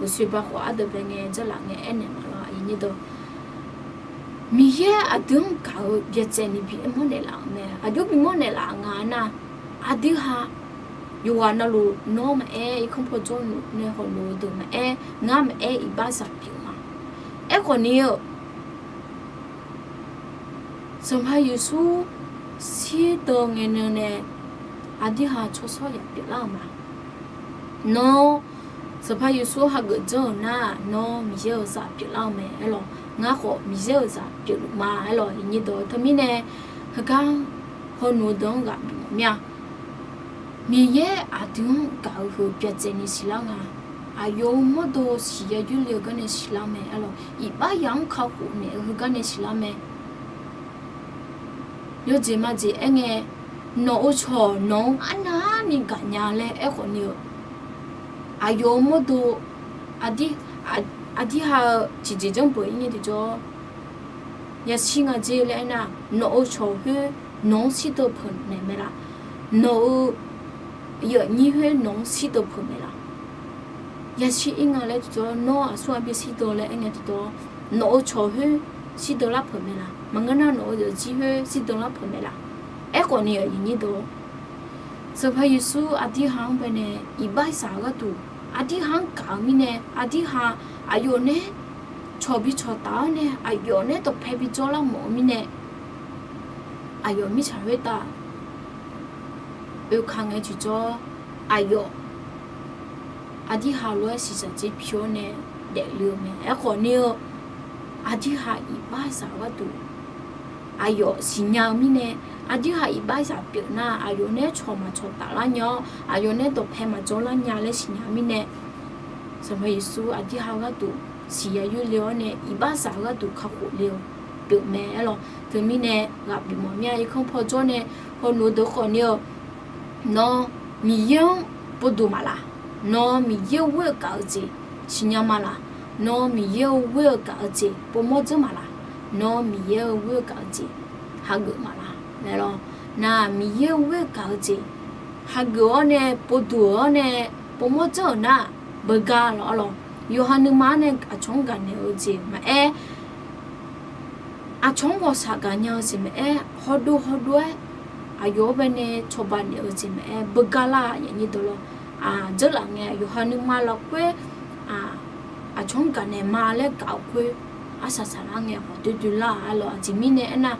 Uqshoe bakhawf ardeuv bae ngae dzarlaf ngae aernaeq ma lawr, aqnyir deuq. Miqyaer aqdui-anr gaq-eu byacaevni bi aermawr naeqlaf-euq mae. Aqjox bimawr naeqlaf nga nar, aqdui ha yawqghaq navluf nawr maqaer, irkanr pawjawr nae hawnoeq-eu deuq maqaer, ngar maqaer, iqbaxzaq pyeuf ma. Aerkhawf ni-eu Sanqpaq Yeqsur shirdan ngae nan nae aqdirhaq tsawrshawr yaf pyeuflar-euq ma. Nawr Sanqpaq Yeqsur hageuf dzanr-euq nar, nawr Miqyaer-euq zaq pyeuflar-eu mae aerlawq. Ngar khawf Miqyaer-euq zaq pyeufluf ma aerlawq, aqnyir deuq. Teumirnae heugar hawnoeq-eu deuq-anr ghaq bifmawf mir-a. Miqyaer aqdui-anr gaq-eu heu byacaevni siqlar nga. Aqyawf-euq mawrdo siqya yoerle-eu garnae siqlar mae aerlawq. Iqbaxzaq-anr kakhof naeq-eu heu garnae siqlar mae. Yawjeq majeq aerngae, nawq-euq cawq nawq-anr arnavni gaqnya laer aerkhawf ni-eu, aqyawf-euq mawrdo aqdirha-eu tiqjeq janrpeuq-ir ngae tiqjawr yashir nga jer laer aernar, nawq-euq cawq khoer nawq-anr shirdan peuq naeq mae laf. Nawq-euq yawqnyir khoer nawq-anr shirdan peuq mae laf. Yashir-ir nga laer tiqjawr, nawr aqsur aqbir shirdan laer aer ngae tiqjawr, nawq-euq cawq khoer shirdan lar peuq mae laf. Maqngeur nar nawq-euq yawqjir khoer shirdan lar peuq mae laf. Aerkhawf ni-eu aqnyir deuq, Sanqpaq Yeqsur aqdirhaq-anr baenae iqbaxzaq gharduq aqdirhaq-anr gaq-eu mirnae, aqdirhaq aqyawf nae cawq bi cawqtaf-awr nae aqyawf nae dawqpae bi jawrlar mawf-eu mirnae, aqyawf mirtsaq khoertav oeka ngae tiqjawr, aqyawf aqdirhaq lof-aer shiqshaq jeq pi-awr nae daefle-eu mae. Aerkhawf ni-eu aqdirhaq iqbaxzaq gharduq aqyawf siqnya-eu mirnae, aqdirhaq iqbaxzaq pyeuf nar aqyawf nae cawq maqcawq taflar nya-awr aqyawf nae dawqpae maqjawrlar nya laer siqnya-eu mirnae, Sanqpaq Yeqsur aqdirhaq gharduq siqya yoerle-awr nae iqbaxzaq gharduq kakhof le-eu pyeuf mae aerlawq. Teumirnae ghaq bifmawf mir-a. Irkanr pawjawr nae hawnoeq-eu deuq khawf ni-eu, nawr Miqyaer-anr povduq maqlaq. Nawr Miqyaer-eu ghoer-eu gaq-eu jeq siqnya ma laq. Nawr Miqyaer-eu ghoer-eu gaq-eu jeq povmawr dzeur ma laq. Nawr Miqyaer-eu ghoer-eu gaq-eu jeq hageuf ma laq laer lawr. Nar Miqyaer-eu ghoer-eu gaq-eu jeq hageuf-awr nae povduq-awr nae povmawr dzeur-euq nar, beugar lawr lawq. Yawqha nuima-anr nae aqcawq-anr gaqnaeq-eu jeq maqaer, aqcawq-anr ghawqshaq gaqnya-eu jeq maqaer, hawdov hawdov-aer aqyawf-anr baenae cawba naeq-eu jeq maqaer, beugar lar-aq, aqnyir deuq lawr. Dzeurlaf ngae yawqha nuima lafkhoer aqcawq-anr gaqnaeq ma laer gaq-eu khoer arsaq saqlar ngae hawq doe doe lar-aq lawr. Aqjeq mirnae aernar,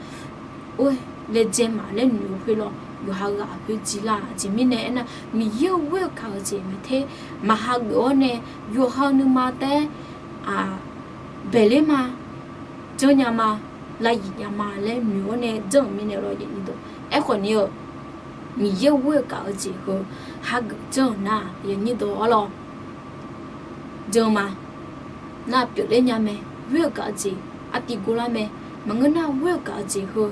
or laejae maf laer noeq-eu khoer lawr, yawqha ghaq khoer jir lar-aq. Aqjeq mirnae aernar, Miqyaer-euq ghoer-eu gaq-eu jeq maeqter maqhageuf-awr nae, yawqha-eu nuima taef-aer baeqler ma, janrnya ma, lavyif nya ma laer noeq-awr nae janr-euq mirnae lawr, aerkhawf ni-eu Miqyaer-euq ghoer-eu gaq-eu jeq heu hageuf janr-euq nar-aq, yawnyir dawq arlawr, jan ma. Nar pyeufler nya mae. Ghoer-eu gaq-eu jeq artiv gor lar mae. Maqngeur nar ghoer-eu gaq-eu jeq heu,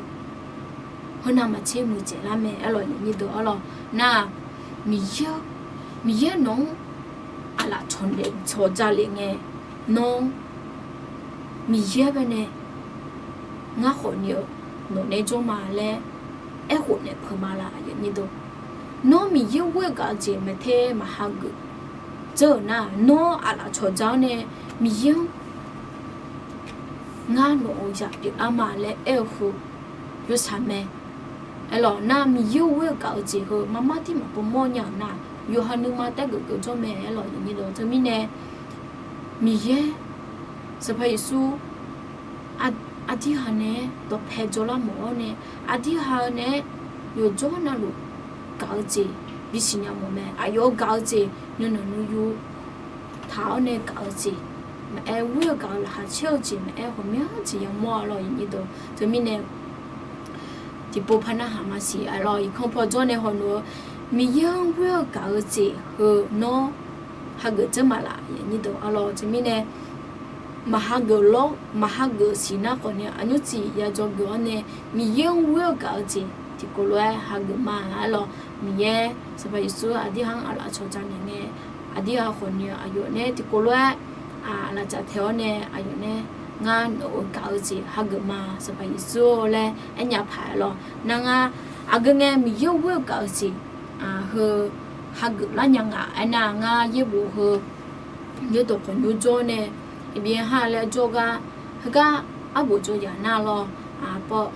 heu navmaqtser muiqdzaeq lar mae. Arlawr, yawnyir dawq arlawr, nar-aq, Miqyaer, Miqyaer nawq-anr aqlaf cawq ja lef ngae, nawr Miqyaer baenae ngar khawf ni-eu nawq nae jawr ma laer aerkhof naeq peuq ma laf, yawnyir dawq. Nawr Miqyaer ghoer-eu gaq-eu jeq maeqter maqhageuf dzeur-euq nar-aq, nawr aqlaf cawq ja-awr nae Miqyaer-anr ngar nawq-euq zaq pyeuflar ma laer aer-eu heu yawshaq mae. Aerlawq nar, Miqyaer-euq ghoer-eu gaq-eu jeq heu marmar tir maqpov mawr nya-euq nar, yawqha nuima taef-aer geuf geuf jawr mae. Aerlawq, yawnyir dawq, teumirnae Miqyaer, Sanqpaq Yeqsur aqdirhaq naeq-aer dawqpae jawrlar mawf-awr nae, aqdirhaq-eu naeq-aer yawqjawr navluf gaq-eu jeq bisiqnya mawf mae. Aqyawf-eu gaq-eu jeq nuinanq nuiyu taq-awr nae gaq-eu jeq maqaer, ghoer-eu gaq-eu laqkhaq caer-eu jeq maqaer, ghawqmyanr jeq yamawr-a lawr, yawnyir dawq. Teumirnae tiqpov par narhaq maqsiq, arlawr, irkanr paw jawr nae hawnoeq-eu, Miqyaer-anr ghoer-eu gaq-eu jeq heu nawr hageuf dzeur ma laf, yawnyir dawq arlawr. Teumirnae maqhageuf lawr, maqhageuf siq nar khawf ni aqnymr tsuif yadzawr geuf-awr nae, Miqyaer-anr ghoer-eu gaq-eu jeq tiqkawv lof-aer hageuf ma. Arlawr, Miqyaer Sanqpaq Yeqsur aqdirhaq-anr aqlaf cawq ja naeq ngae, aqdirhaq khawf ni-eu aqyawf nae tiqkawv lof-aer aqlaf caf taeq-awr nae, aqyawf nae ngar nawq-euq gaq-eu jeq hageuf ma, Sanqpaq Yeqsur laer aernya paq-aer lawr. Nar ngar aqgeu ngae Miqyaer-euq ghoer-eu gaq-eu jeq heu hageuf lar nya nga. Aernar, ngar yaerbof heu yaerdawq khawqnymr jawr nae, iqbyaer ha laer jawrgar, heugar arbof jawr yaq nar lawr,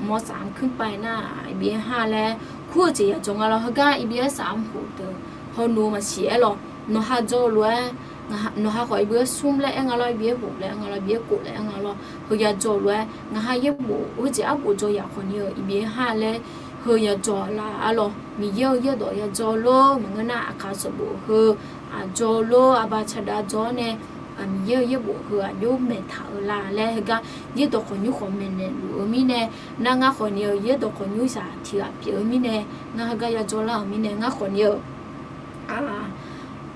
mawr saf-anr kuir pav nar, iqbyaer ha laer kur-eu jeq yadzawr nga lawr, heugar iqbyaer saf-anr hof deuq hawnoeq maqsiq. Aerlawr, nawqha jawr-eu lof-aer, nawqha khawf iqbyaer smr laer aer nga lawr, iqbyaer hof laer aer nga lawr, iqbyaer kof laer aer nga lawr, heu yadzawr-eu lof-aer ngaqha yaerbof heujeq arbof jawr yaq khawf ni-eu iqbyaer ha laer heu yadzawr la. Arlawr, Miqyaer-euq yaerdawq yadzawr lor, maqngeur nar aqkaq sanqbof heu aqjawr lor, aqba caqdav jawr-awr nae, Miqyaer-euq yaerbof heu aqjox maeqtaq-eu la laer heugar yaerdawq khawqnymr khawf maeqnaeq luf-eu mirnae, nar ngar khawf ni-eu yaerdawq khawqnymr zaq tiq ghaq pyeuf-eu mirnae, ngar heugar yadzawr lar-euq mirnae, ngar khawf ni-eu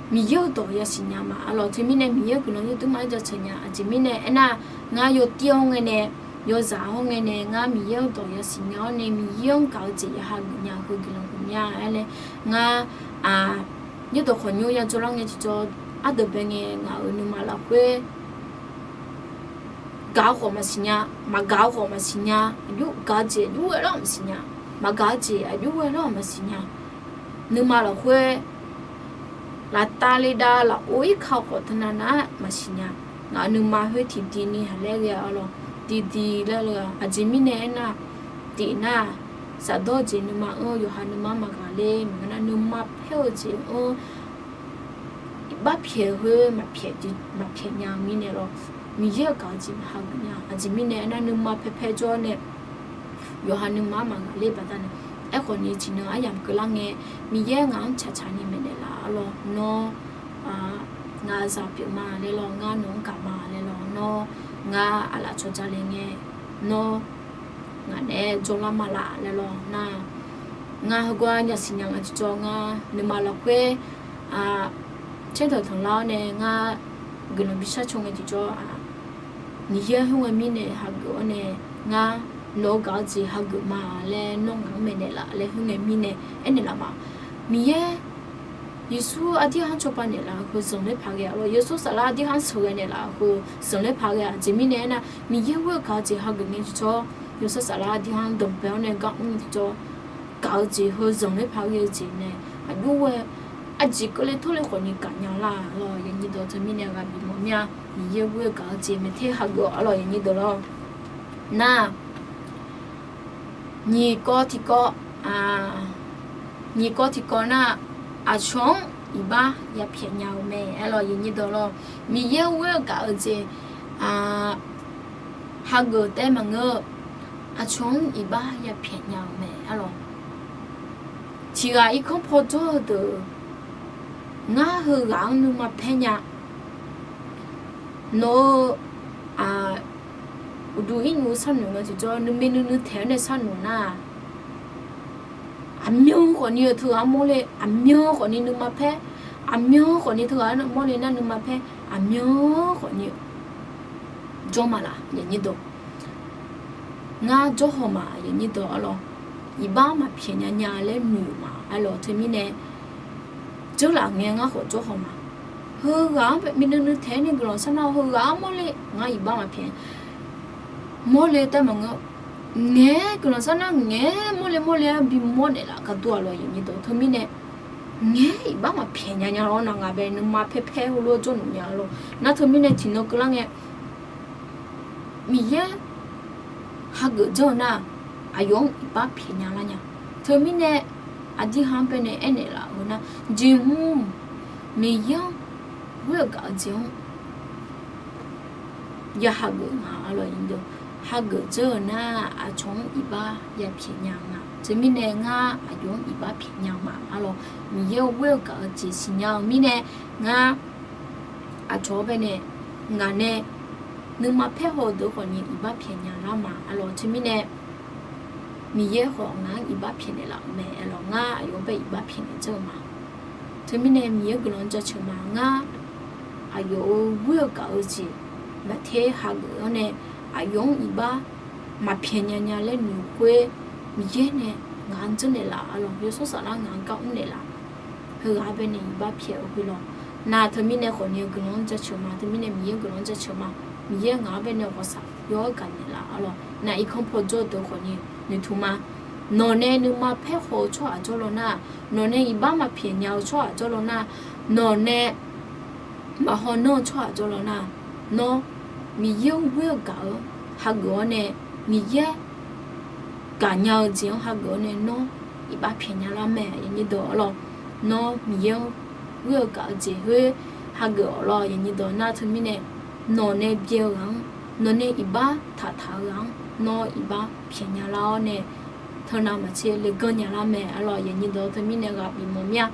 Miqyaer-euq dawq yasiq nya ma. Arlawr, teumirnae Miqyaer-euq guiqlanq yawduq ma-aer jaceuq nya. Aqjeq mirnae aernar, ngar yawtir-awr ngae nae, yawzaq-awr ngae nae, ngar Miqyaer-euq dawq yasiq nya-awr nae, Miqyaer-anr gaq-eu jeq ya hageuf nya heu guiqlanq huiqmya. Aernae ngar yaerdawq khawqnymr yadzawr lar ngae tiqjawr, ardeuq bae ngae ngaq-euq nuima lafkhoer gaq-eu khawf maqsiq nya, maqgaq-eu khawf maqsiq nya, aqjox gaq-eu jeq aqjox ghae lar-awq maqsiq nya, maqgaq-eu jeq aqjox ghae lar-awq maqsiq nya. Nuima lafkhoer laftav le dav lafov-ir ka-eu khawf teunav nav-aer maqsiq nya. Ngaq-euq nuima khoer tiqdui ni haq laer ghae-a lawr, tiqdui laer le-a. Aqjeq mirnae aernar, tiq nar, shafdawr-eu jeq nuima-anr, yawqha nuima-anr maqghaq ler, maqngeur nar nuima paer-eu jeq-anr iqbax pyaeq khoer maqpyaeq nya-eu mirnae lawr, Miqyaer-euq gaq-eu jeq maqhageuf nya. Aqjeq mirnae aernar, nuima paerpaer jawr-awr nae yawqha nuima-anr maqghaq ler baqdanae, aerkhawf ni tiqnan aryamq keuvlar ngae, Miqyaer ngaq-anr tsaqtsaq ni maeqnaeq laf-a lawr, nawr ngaq zaq pyeuf ma laer lawr, ngar nawq-anr gaq ma laer lawr, nawr ngar aqlaf cawqja le ngae, nawr ngaq naeq-aer jawrlar ma laf laer lawr nar, ngar heugar yasiq nya ngae tiqjawr, ngar nuima lafkhoer caerdawq tanqlar-awr nae ngar guiqlanq bishar caw ngae tiqjawr-aq, Miqyaer khoerngae mirnae hageuf-awr nae, ngar nawq-eu gaq-eu jeq hageuf ma laer nawr ngaq-anr maeqnaeq laf laer khoerngae mirnae aernaeq laf ma. Miqyaer Yeqsur aqdirhaq-anr cawba naeqlaf-eu heu zanqler paq ghae-a lawr, Yawsanr Saflar aqdirhaq-anr sheuqghae naeqlaf-eu heu zanqler paq ghae-a. Aqjeq mirnae aernar, Miqyaer ghoer-eu gaq-eu jeq hageuf ngae tiqjawr, Yawsanr Saflar aqdirhaq-anr danqbae-awr nae gar mr ngae tiqjawr, gaq-eu jeq heu zanqler paq ghae-eu jeq nae aqjox ghae, aqjeq keuvle tawrle khawf ni gaq nya lar lawr. Yawnyir dawq teumirnae ghaq bimawf mir-a. Miqyaer ghoer-eu gaq-eu jeq maeqter hageuf-awq lawr, yawnyir dawq lawr. Nar, nyiq kawv tiqkawv, nyiq kawv tiqkawv nar, aqcawq-anr iqbax yapyaeq nya-eu mae aer lawr, yawnyir dawq lawr. Miqyaer ghoer-eu gaq-eu jeq hageuf taef maqngeur-eu, aqcawq-anr iqbax yapyaeq nya-eu mae arlawq. Tiqghaq irkanr paw jawr-eu deuq, ngar heughaq-anr nuima paer nya. Nawq-eu, aq, uqduq irnymr sharnoeq nga tiqjawr nuime nuinui taeq-awr nae sharnoeq nar, aqmyan khawfni-eu teughaq-anr mawrle, aqmyan khawfni nuima paer, aqmyan khawfni teughaq-anr mawrle nar nuima paer, aqmyan khawfni jawr ma laf, yaqnyir dawq. Ngar jawrhaw ma, yaqnyir dawq arlawq. Iqbax maqpyaeq nya nya laer noeq ma arlawq. Teumirnae, dzeurlaf ngae ngar khawf jawrhaw ma. Heughaq-anr nuinui taeq-awr nae guiqlanq sharnar heughaq-anr mawrle, ngar iqbax maqpyaeq mawrle taef maqngeur. Ngaeq-aer guiqlanq sharnar ngaeq-aer mawrle mawrle-aer bimawr naeqlaf gaqdov-a lawq, yaqnyir dawq. Teumirnae, ngaeq-aer iqbax maqpyaeq nya nya lawr nar ngaq bae nuima paer paer heulof-aer jawrnaeq nya lawr. Nar teumirnae tiqnan keuvlar ngae, Miqyaer hageuf dzeur-eu nar, aqyawf-anr iqbax pyaeq nya lar nya. Teumirnae, aqdirha-anr baenae aernaeq laf-eu nar, jeqhmq Miqyaer-anr ghoer-eu gaq-eu jeq-anr ya hageuf nga arlawq. Hageuf dzeur-eu nar, aqcawq-anr iqbax yapyaeq nya nga. Teumirnae ngar aqyawf-anr iqbax pyaeq nya ma arlawq. Miqyaer-euq ghoer-eu gaq-eu jeq siqnya-eu mirnae, ngar aqcawq-anr baenae ngaq nae nuima paer haw-eu deuq khawfni iqbax pyaeq nya lar ma arlawq. Teumirnae, Miqyaer khawf ngaq-anr iqbax pyaeqnaeq laf-euq mae arlawq. Ngar aqyawf-anr bae iqbax pyaeqnaeq dzeur-eu ma. Teumirnae Miqyaer guiqlanq jaceuq ma. Ngar aqyawf-euq ghoer-eu gaq-eu jeq maqter hageuf-awr nae, aqyawf-anr iqbax maqpyaeq nya nya laer noeq khoer, Miqyaer nae ngaq-anr dzeur naeqlaf arlawq. Yawshawr saflar ngaq-anr gar mr naeqlaf. Heughaq-anr baenae iqbax pyaeq-eu khoer lawr. Nar teumirnae khawfni-eu guiqlanq-anr jaceuq ma. Teumirnae Miqyaer guiqlanq-anr jaceuq ma. Miqyaer ngaq-anr baenae ghawqshaq yawr-aer gaqnaeq laf arlawq. Nar irkanr paw jawr-eu deuq khawfni noeqtmq ma. Nawq nae nuima paer haw-eu tsawrhaq jawrlaw nar, nawq nae iqbax maqpyaeq nya-eu tsawrhaq jawrlaw nar, nawq nae maqhaw nanr-eu tsawrhaq jawrlaw nar, nawr Miqyaer-anr ghoer-eu gaq-eu hageuf-awr nae, Miqyaer gaqnya-eu jeq-anr hageuf-awr nae nawr iqbax pyaeq nya lar mae, yaqnyir dawq arlawq. Nawr Miqyaer-anr ghoer-eu gaq-eu jeq khoer hageuf-awq lawr, yaqnyir dawq. Nar teumirnae nawq nae byae-eu ghaq-anr, nawq nae iqbax taqtaq-eu ghaq-anr nawr iqbax pyaeq nya lar-awr nae teunav maqtser leganr nya lar mae arlawq, yaqnyir dawq. Teumirnae ghaq bif mawf mir-a.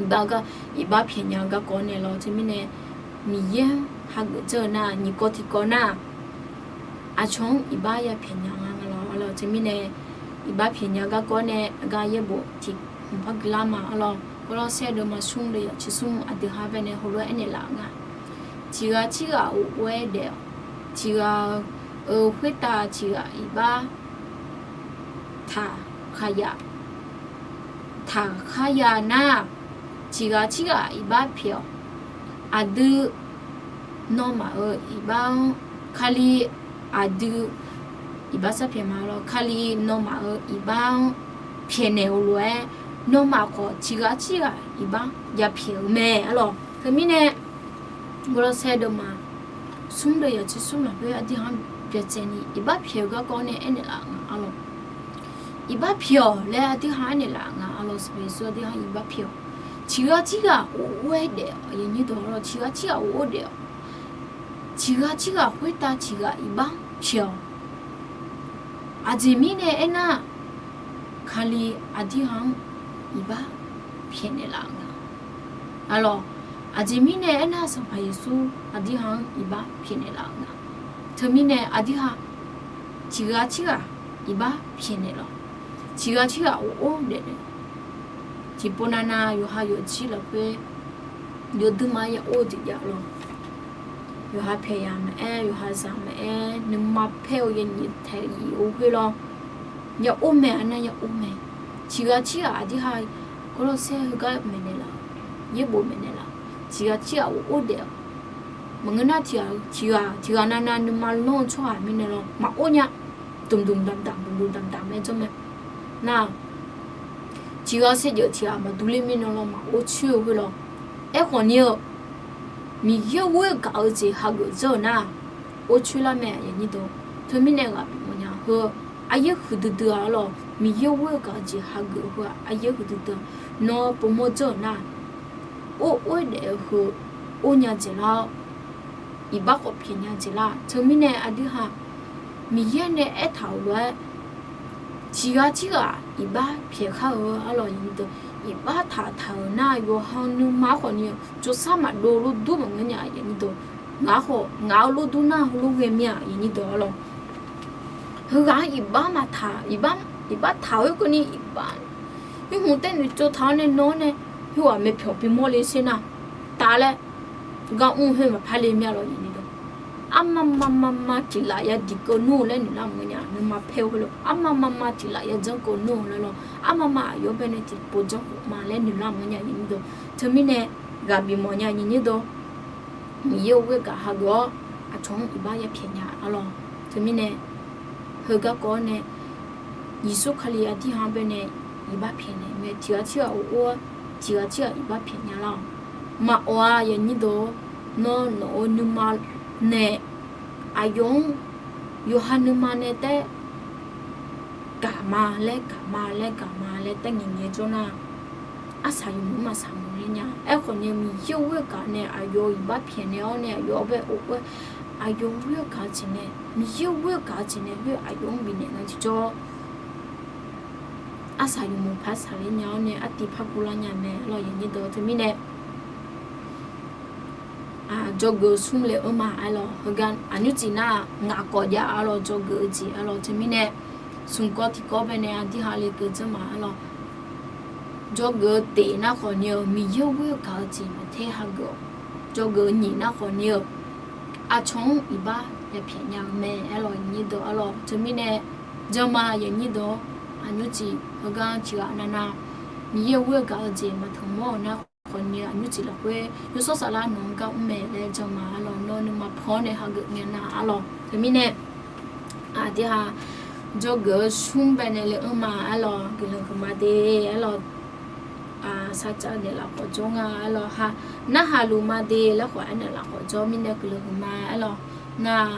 Iqbax gar, iqbax pyaeq nya-eu garkawv nae lawr. Teumirnae Miqyaer-anr hageuf dzeur-eu nar, nyiq kawv tiq kawv nar, aqcawq-anr iqbax yapyaeq nya nga lawr. Teumirnae iqbax pyaeq nya garkawv nae gar yaerbof tiq hmq par guilar ma arlawq. Gawrlawrsaer deuvma smr deuvyaq tser smr aqdui ha baenae heulof-aer aernaeq laf nga. Tiqghaq tirghaq of or-aer daef-awq. Tiqghaq-eu khoertav tiqghaq iqbax taq khar ya, taq khar ya nar, tiqghaq tirghaq iqbax pyaeq-awq. Aqdui nawmaf-euq iqbax-anr, Kali aqdui iqbax sar pyaeq ma lawr. Kali nawmaf-euq iqbax-anr pyaeqnaeq-eu lof-aer, nawmaf khawf tiqghaq tirghaq iqbax yapyaeq-eu mae arlawq. Teumirnae Gawrlawrsaer deuvma smr deuvyaq tser smr lafkhoer aqdui ha-anr byacaevni iqbax pyaeq-eu garkawv nae aernaeq laf nga arlawq. Iqbax pyaeq-awq laer aqdui ha aernaeq laf nga arlawq. Sanqpaq Yeqsur aqdui ha iqbax pyaeq-awq. Tiqghaq tirghaq of or-aer daef-awq, yaqnyir dawq arlawq. Tiqghaq tirghaq of or daef-awq. Tiqghaq tirghaq khoertav tiqghaq iqbax pyaeq-awq. Aqjeq mirnae aernar, Kali aqdui ha-anr iqbax pyaeqnaeq laf-eu nga arlawq. Aqjeq mirnae aernar, Sanqpaq Yeqsur aqdui ha-anr iqbax pyaeqnaeq laf-eu nga. Teumirnae aqdui ha tiqghaq tirghaq iqbax pyaeqnaeq laf-awq. Tiqghaq tirghaq of or daef naeq. Tiqpov navnav yawqha yawqjir lafkhoer yawduima ya or-eu jeq jav lawr. Yawqha pyaeq yaq maqaer, yawqha zaq maqaer, nuima paer-eu yanyiq taeq yif-eu khoer lawr. Ya or mae, arnar ya or mae. Tiqghaq tirghaq aqdui ha Gawrlawrsaer heugar maeqnaeq laf-awq. Yaerbof maeqnaeq laf-awq. Tiqghaq tirghaq of or daef-awq. Maqngeur nar tiqghaq tiqghaq tiqghaq navnav nuima lanr-eu tsawrhaq mirnae lawr maqor nya. Dmqdmq damqdamq dmqdmq damqdamq-aer janr mae. Nar-aq, tiqghaq saerjeuf tiqghaq maqdur ler mirnae lawr maqor coer-eu khoer lawr. Aerkhawf ni-eu Miqyaer ghoer-eu gaq-eu jeq hageuf dzeur-eu nar, or coer lar mae, yaqnyir dawq. Teumirnae ghaq bif mawf nya heu aryaer huiqdui dui-a arlawq. Miqyaer ghoer-eu gaq-eu jeq hageuf heu aryaer huiqdui dui-a. Nawr povmawr dzeur-euq nar, or or-aer daef-eu heu or nya dzaeqlar-awr, iqbax khawf pyaeq nya dzaeqlar. Teumirnae aqdui ha Miqyaer nae aertaq-euq lof-aer, tiqghaq tirghaq iqbax pyaeq khar-eu arlawq, iqbax taq taq-euq nar yawqha nuima khawf ni-eu tsawrsar maqdov lordur maqngeur nya. Ngaq khawf ngaq-eu lordur nar heulof ghae mir-a arlawq. Heughaq-anr iqbax maqtaq, iqbax taq-eu khoerkeuvni iqbax irhmq taer noeqtsov taq-awr nae nan-awr nae, khoerghaq maeqpyawq bimawr le sher nar, taf laer gar mr khoer maqpar le mir-a lawq. Armama mama tiqlaf ya diq keuv nmr-eu laer noeqlar maqngeur nya. Nuima paer-eu khoerlof armama mama tiqlaf ya janr keuv nmr-eu laer lawq. Armama aqyawf baenae tiqpov janr khof ma laer noeqlar maqngeur nya. Teumirnae ghaq bifmawf nya. Miqyaer-euq ghoergaq hageuf-awr aqcawq-anr iqbax yapyaeq nya arlawq. Teumirnae heugar kawv-awr nae Yeqsur Kali aqdirhaq-anr baenae iqbax pyaeqnaeq mae. Tiqghaq tirghaq of or-awr tiqghaq tirghaq iqbax pyaeq nya lar-awq. Maqawf-a yaqnyir deuq-or, nawr nawq-euq nuima nae aqyawf-anr yawqha nuima nae taer gaq ma laer gaq ma laer gaq ma laer taer ngaeq ngaeq-aer jawr nar, arsaq yawmuiq-anr maqsaq mawf ler nya. Aerkhawf ni Miqyaer-euq ghoergaq nae aqyawf-euq iqbax pyaeqnaeq-awr nae aqyawf-anr bae of or-aer, aqyawf-euq ghoergaq-eu jeq nae, Miqyaer-euq ghoergaq-eu jeq nae khoer aqyawf-anr bifnaeq ngae tiqjawr arsaq yawmuiq par saqler nya-awr nae artiv par guvlar nya mae arlawq. Yaqnyir deuq teumirnae dzawgeuf-eu smr le-anr ma arlawq. Heugar aqnymr tsoeq nar-aq ngaq kawf jav arlawq, dzawgeuf-eu jeq arlawq. Teumirnae smq kawv tiqkawv baenae aqdirhaq le keuv dzanr ma arlawq. Dzawgeuf-eu teq nar khawf ni-eu Miqyaer-euq ghoergaq-eu jeq maqter hageuf-awq. Dzawgeuf-eu nyiq nar khawf ni-eu aqcawq-anr iqbax yapyaeq nya-eu mae arlawq. Yaqnyir deuq arlawq. Teumirnae janr ma yaqnyir deuq-awr, aqnymr tsoeq heugar tiqghaq navnav Miqyaer-euq ghoergaq-eu jeq maqtanq mawr-euq nar khawf ni aqnymr tsoeq lafkhoer yawshawr saflar nawq-anr gar mr mae laer jan ma arlawq. Nawr nuima pan-awr nae hageuf ngae nar arlawq. Teumirnae aqdirhaq dzawgeuf-eu smr baenae le-anr ma arlawq. Guiqlanq huiqma de arlawq. Sarjax naeqlaf khawf jawr nga arlawq. Narhaq luf ma de laer khawf aernaeq laf khawf jawr mirnae guiqlanq huiqma arlawq. Nar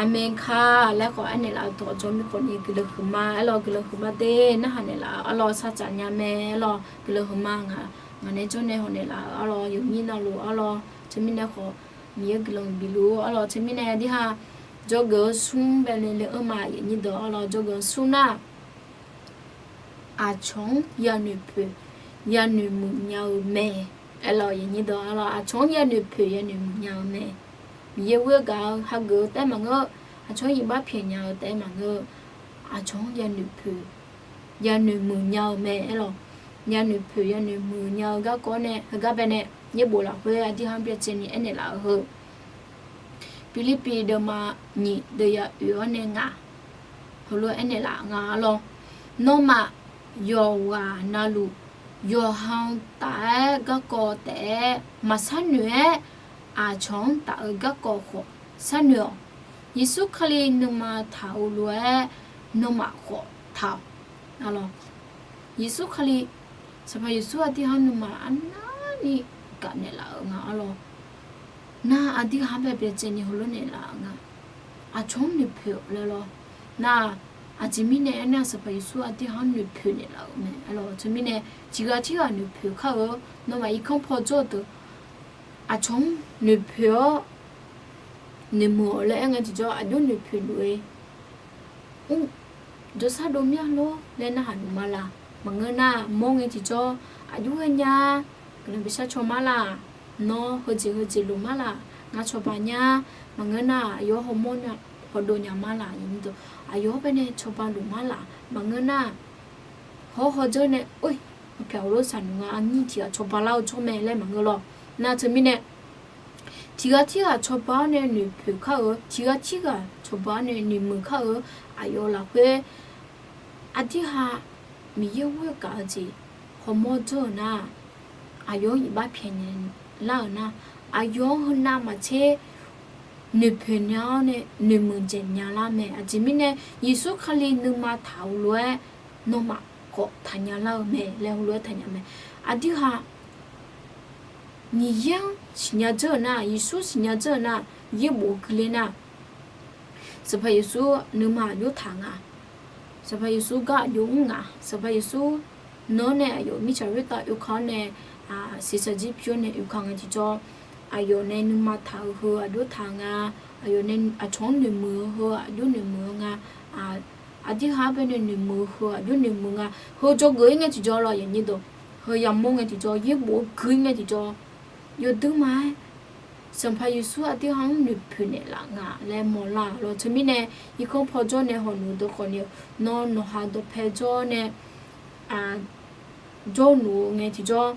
Aqmeq ka laer khawf aernaeq laf-eu dawq jawr mir khawf ni guiqlanq huiqma arlawq. Guiqlanq huiqma de narhaq naeqlaf arlawq. Sarjax nya mae arlawq. Guiqlanq huiqma ngaq nae jawr nae hawq naeqlaf-euq arlawq. Yawqnyir navluf arlawq. Teumirnae khawf Miqyaer guiqlanq bifluf arlawq. Teumirnae aqdirhaq dzawgeuf-eu smr baenae le-anr ma yaqnyir deuq arlawq. Dzawgeuf-eu smr nar aqcawq-anr yanoeq poeq yanoeq muiq nya-eu mae. Arlawq yaqnyir deuq arlawq, aqcawq-anr yanoeq poeq yanoeq muiq nya-eu mae. Miqyaer ghoergaq-eu hageuf-eu taef maqngeur, aqcawq-anr iqbax pyaeq nya-eu taef maqngeur, aqcawq-anr yanoeq poeq yanoeq muiq nya-eu mae arlawq. Yanoeq poeq yanoeq muiq nya-eu garkawv nae heugar baenae yaerbof lafkhoer aqdirhaq-anr byacaevni aernaeq laf-eu heu Pirlirpiv deuvma nyiq deuv ya oeq-awr nae ngaq heulof-aer aernaeq laf nga arlawq. Nawmaf yawqghaq navluf yawqha-eu taf-aer garkawv taef-aer maqsharnoeq-aer, aqcawq-anr taf-eu garkawv khawf sharnoeq-awq. Yeqsur Kali nuima taq-eu lof-aer nawmaf khawf taq-awq. Yeqsur Kali, Sanqpaq Yeqsur aqdirhaq-anr nuima arnavni gaq naeqlaf-euq nga arlawq. Nar aqdirhaq-anr bae byacaevni heulof naeqlaf-euq nga. Aqcawq-anr noeqpoeq-awq laer lawr. Nar aqjeq mirnae aernar, Sanqpaq Yeqsur aqdirhaq-anr noeqpoeq naeqlaf-euq mae arlawq. Teumirnae tiqghaq tirghaq noeqpoeq kar-eu, nawmaf irkanr paw jawr-eu deuq aqcawq-anr noeqpoeq-awr noeqmuiq-awq laer aer ngae tiqjawr aqjox noeqpoeq luf-eu mr jawrshar dov mir-a lor laer narhaq luf ma laq. Maqngeur nar mawr ngae tiqjawr aqjox ghae nya, guiqlanq bishar caw mar laq. Nawr heujeq heujeq luf mar laq. Ngar cawba nya. Maqngeur nar aqyawf hawmawr hawdov nya mar laq. Aqyawf-anr baenae cawba luf mar laq. Maqngeur nar hawr hawdzeur nae oe, maqpyaq heulof saqnoeq nga, aqnyir tiq ghaq cawba lar-eu jawr mae laer maqngeur lawr. Nar teumirnae tiqghaq tirghaq cawba-awr nae noeqpoeq kar-eu, tiqghaq tirghaq cawba-awr nae noeqmuiq kar-eu, aqyawf lafkhoer aqdirhaq Miqyaer ghoer gaq-eu jeq hawmawr dzeur-euq nar, aqyawf-anr iqbax pyaeqnaeq lar-euq nar, aqyawf-anr heunav maqtser noeqpoeq nya-awr nae noeqmuiq dzaeq nya lar mae. Aqjeq mirnae Yeqsur Kali nuima taq-euq lof-aer nawmaf khawf taqnya lar-eu mae laer heulof-aer taqnya mae. Aqdirhaq Miqyaer-anr siqnya dzeur-euq nar, Yeqsur siqnya dzeur-euq nar, yaerbof gui ler nar, Sanqpaq Yeqsur nuima aqjox taq nga. Sanqpaq Yeqsur gar aqjox mr nga. Sanqpaq Yeqsur nawr nae aqyawf mirtsaq khoertav oeka-awr nae siqsaqjir pyur-awr nae oeka ngae tiqjawr, aqyawf nae nuima taq-eu heu aqjox taq nga. aqyawf nae aqcawq-anr noeqmuiq-eu heu aqjox noeqmuiq-eu nga. Aqdirhaq-anr baenae noeqmuiq-eu heu aqjox noeqmuiq nga. Heu dzawgeuf-ir ngae tiqjawr lawr, yaqnyir dawq, heu yamawr ngae tiqjawr, yaerbof-aer gui-ir ngae tiqjawr, yawduir ma-aer Sanqpaq Yeqsur aqdirhaq-anr noeqpoeq naeqlaf nga laer mawrlar lawr. Teumirnae irkanr pawjawr nae hawq noeq dawq khawf ni-eu, nawr nawqha dawqpae jawr nae jawrluf-eu ngae tiqjawr,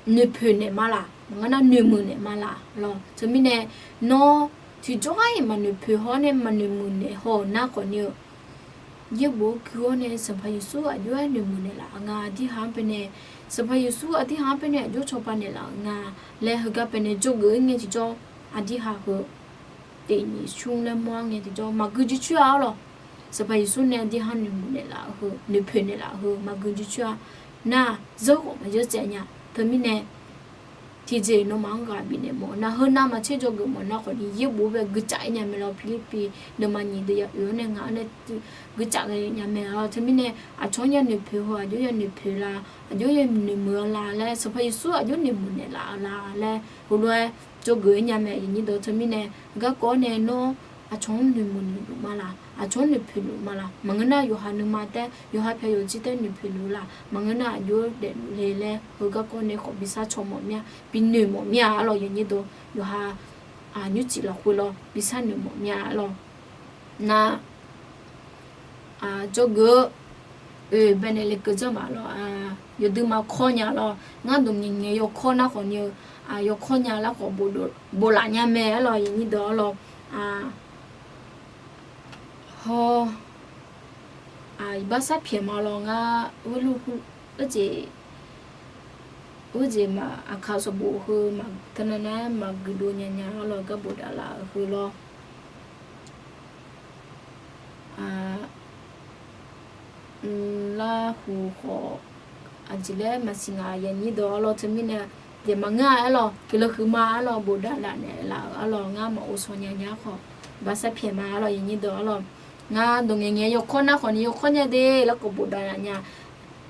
noeqpoeq naeq ma laq, maqngeur nar noeqmuiq naeq ma laq lawr. Teumirnae nawr tiqjawr-iq maqnoeqpoeq haw-awr nae maqnoeqmuiq naeq haw-euq nar khawf ni-eu, yaerbof-aer gui-awr nae Sanqpaq Yeqsur aqjox-aer noeqmuiq naeqlaf-eu nga. Aqdirhaq-anr baenae, Sanqpaq Yeqsur aqdirhaq-anr baenae aqjox cawba naeqlaf-euq nga laer heugar baenae dzawgeuf-ir ngae tiqjawr, aqdirhaq heu tiqnyif smr laer mawr-anr ngae tiqjawr maqgui jircoer-a arlawq. Sanqpaq Yeqsur nae aqdirhaq noeqmuiq naeqlaf-eu heu, noeqpoeq naeqlaf-eu heu maqgui jircoer-a. Nar, zeur khawf maqzeur tsaev nya. Teumirnae tiqjeq nawmaf-anr ghaq bifnaeq mawf nar, heu navmaqtser dzawgeuf mawf nar khawf ni yaerbof-aer bae guicaf-ir nya mae lawr. Pirlirpiv deuvma nyiq deuv ya oeq-awr nae ngaq-anr nae guicaf ghae nya mae lawr. Teumirnae aqcawq-anr ya noeqpoeq heu aqjox ya noeqpoeq la, aqjox ya noeqmuiq-eu la laer Sanqpaq Yeqsur aqjox noeqmuiq naeqlaf-eu la laer heulof-aer dzawgeuf-ir nya mae, yaqnyir dawq. Teumirnae garkawv-awr nae nawr aqcawq-anr noeqmuiq noeqluf ma laq, aqcawq-anr noeqpoeq luf ma laq, maqngeur nar yawqha nuima taer, yawqha pyaq yawqjir taer noeqpoeq luf laq, maqngeur nar aqjox daefluf le laer heugar kawv nae khawf bi sar caw mawf mir-a, bi noeq mawf mir-a arlawq, yaqnyir dawq. Yawqha nymrcif lafkhoer lawr bi sar noeq mawf mir-a arlawq. Nar, dzawgeuf-eu oe baenae lekeuv dzanr ma lawr. Yawduima kawr nya lawr. Ngar dawq ngaeq ngaeq yawkawr nar khawf ni-eu, yawkawr nya lar khawf boflaf nya mae arlawq, yaqnyir dawq arlawq. Haw, iqbax sar pyaeq ma lawr. Ngar, ur, ur jeq, ur jeq ma, aqkaq sanqbof heu ma teunav nar maqguiqdov nya nya arlawq, gar bofdaf laf-eu heu lawr. Larhuq khawf aqjeq laer maqsiq ngaq, yaqnyir dawq arlawq. Teumirnae jeq maqngeur-a arlawq, guiqlanq huiqma arlawq, bofdaf laf naeqlaf-euq arlawq. Ngar maqghovshaw nya nya khawf, iqbax sar pyaeq ma arlawq, yaqnyir dawq arlawq. Ngar dawq ngaeq ngaeq yawkawr nar khawf ni yawkawr nya de laer khawf bofdaf laf nya.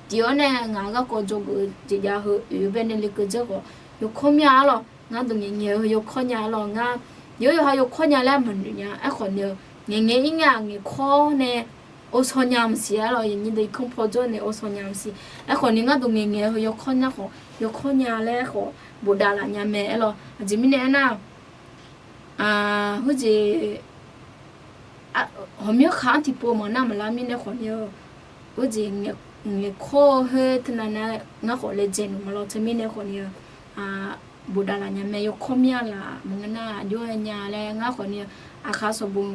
Tiq-awr nae ngaq-euq garkawv dzawgeuf-eu jeq jav heu oe baenae lekeuv dzanr khawf yawkawr mir-a arlawq. Ngar dawq ngaeq ngaeq-eu heu yawkawr nya arlawq. Ngar yawr yawqha yawkawr nya laer maqnoeq nya. Aerkhawf ni-eu ngaeq ngaeq-ir ngae ngaeq kawr nae ghovshaw nya maqsiq arlawq, yaqnyir dawq. Irkanr pawjawr nae ghovshaw nya maqsiq. Aerkhawf ni ngar dawq ngaeq ngaeq-eu heu yawkawr nya khawf yawkawr nya laer khawf bofdaf laf nya mae arlawq. Aqjeq mirnae aernar, heujeq hawqmyanr khaq-anr tiqpov maqnar maqlar mirnae khawf ni-eu, heujeq ngaeq kawr-eu khoer teunav nar ngar khawf laejae nmq ma lawr. Teumirnae khawf ni-eu bofdaf laf nya mae, yawkawr mir-a laf, maqngeur nar aqjox-aer nya laer ngar khawf ni-eu aqkaq sanqbof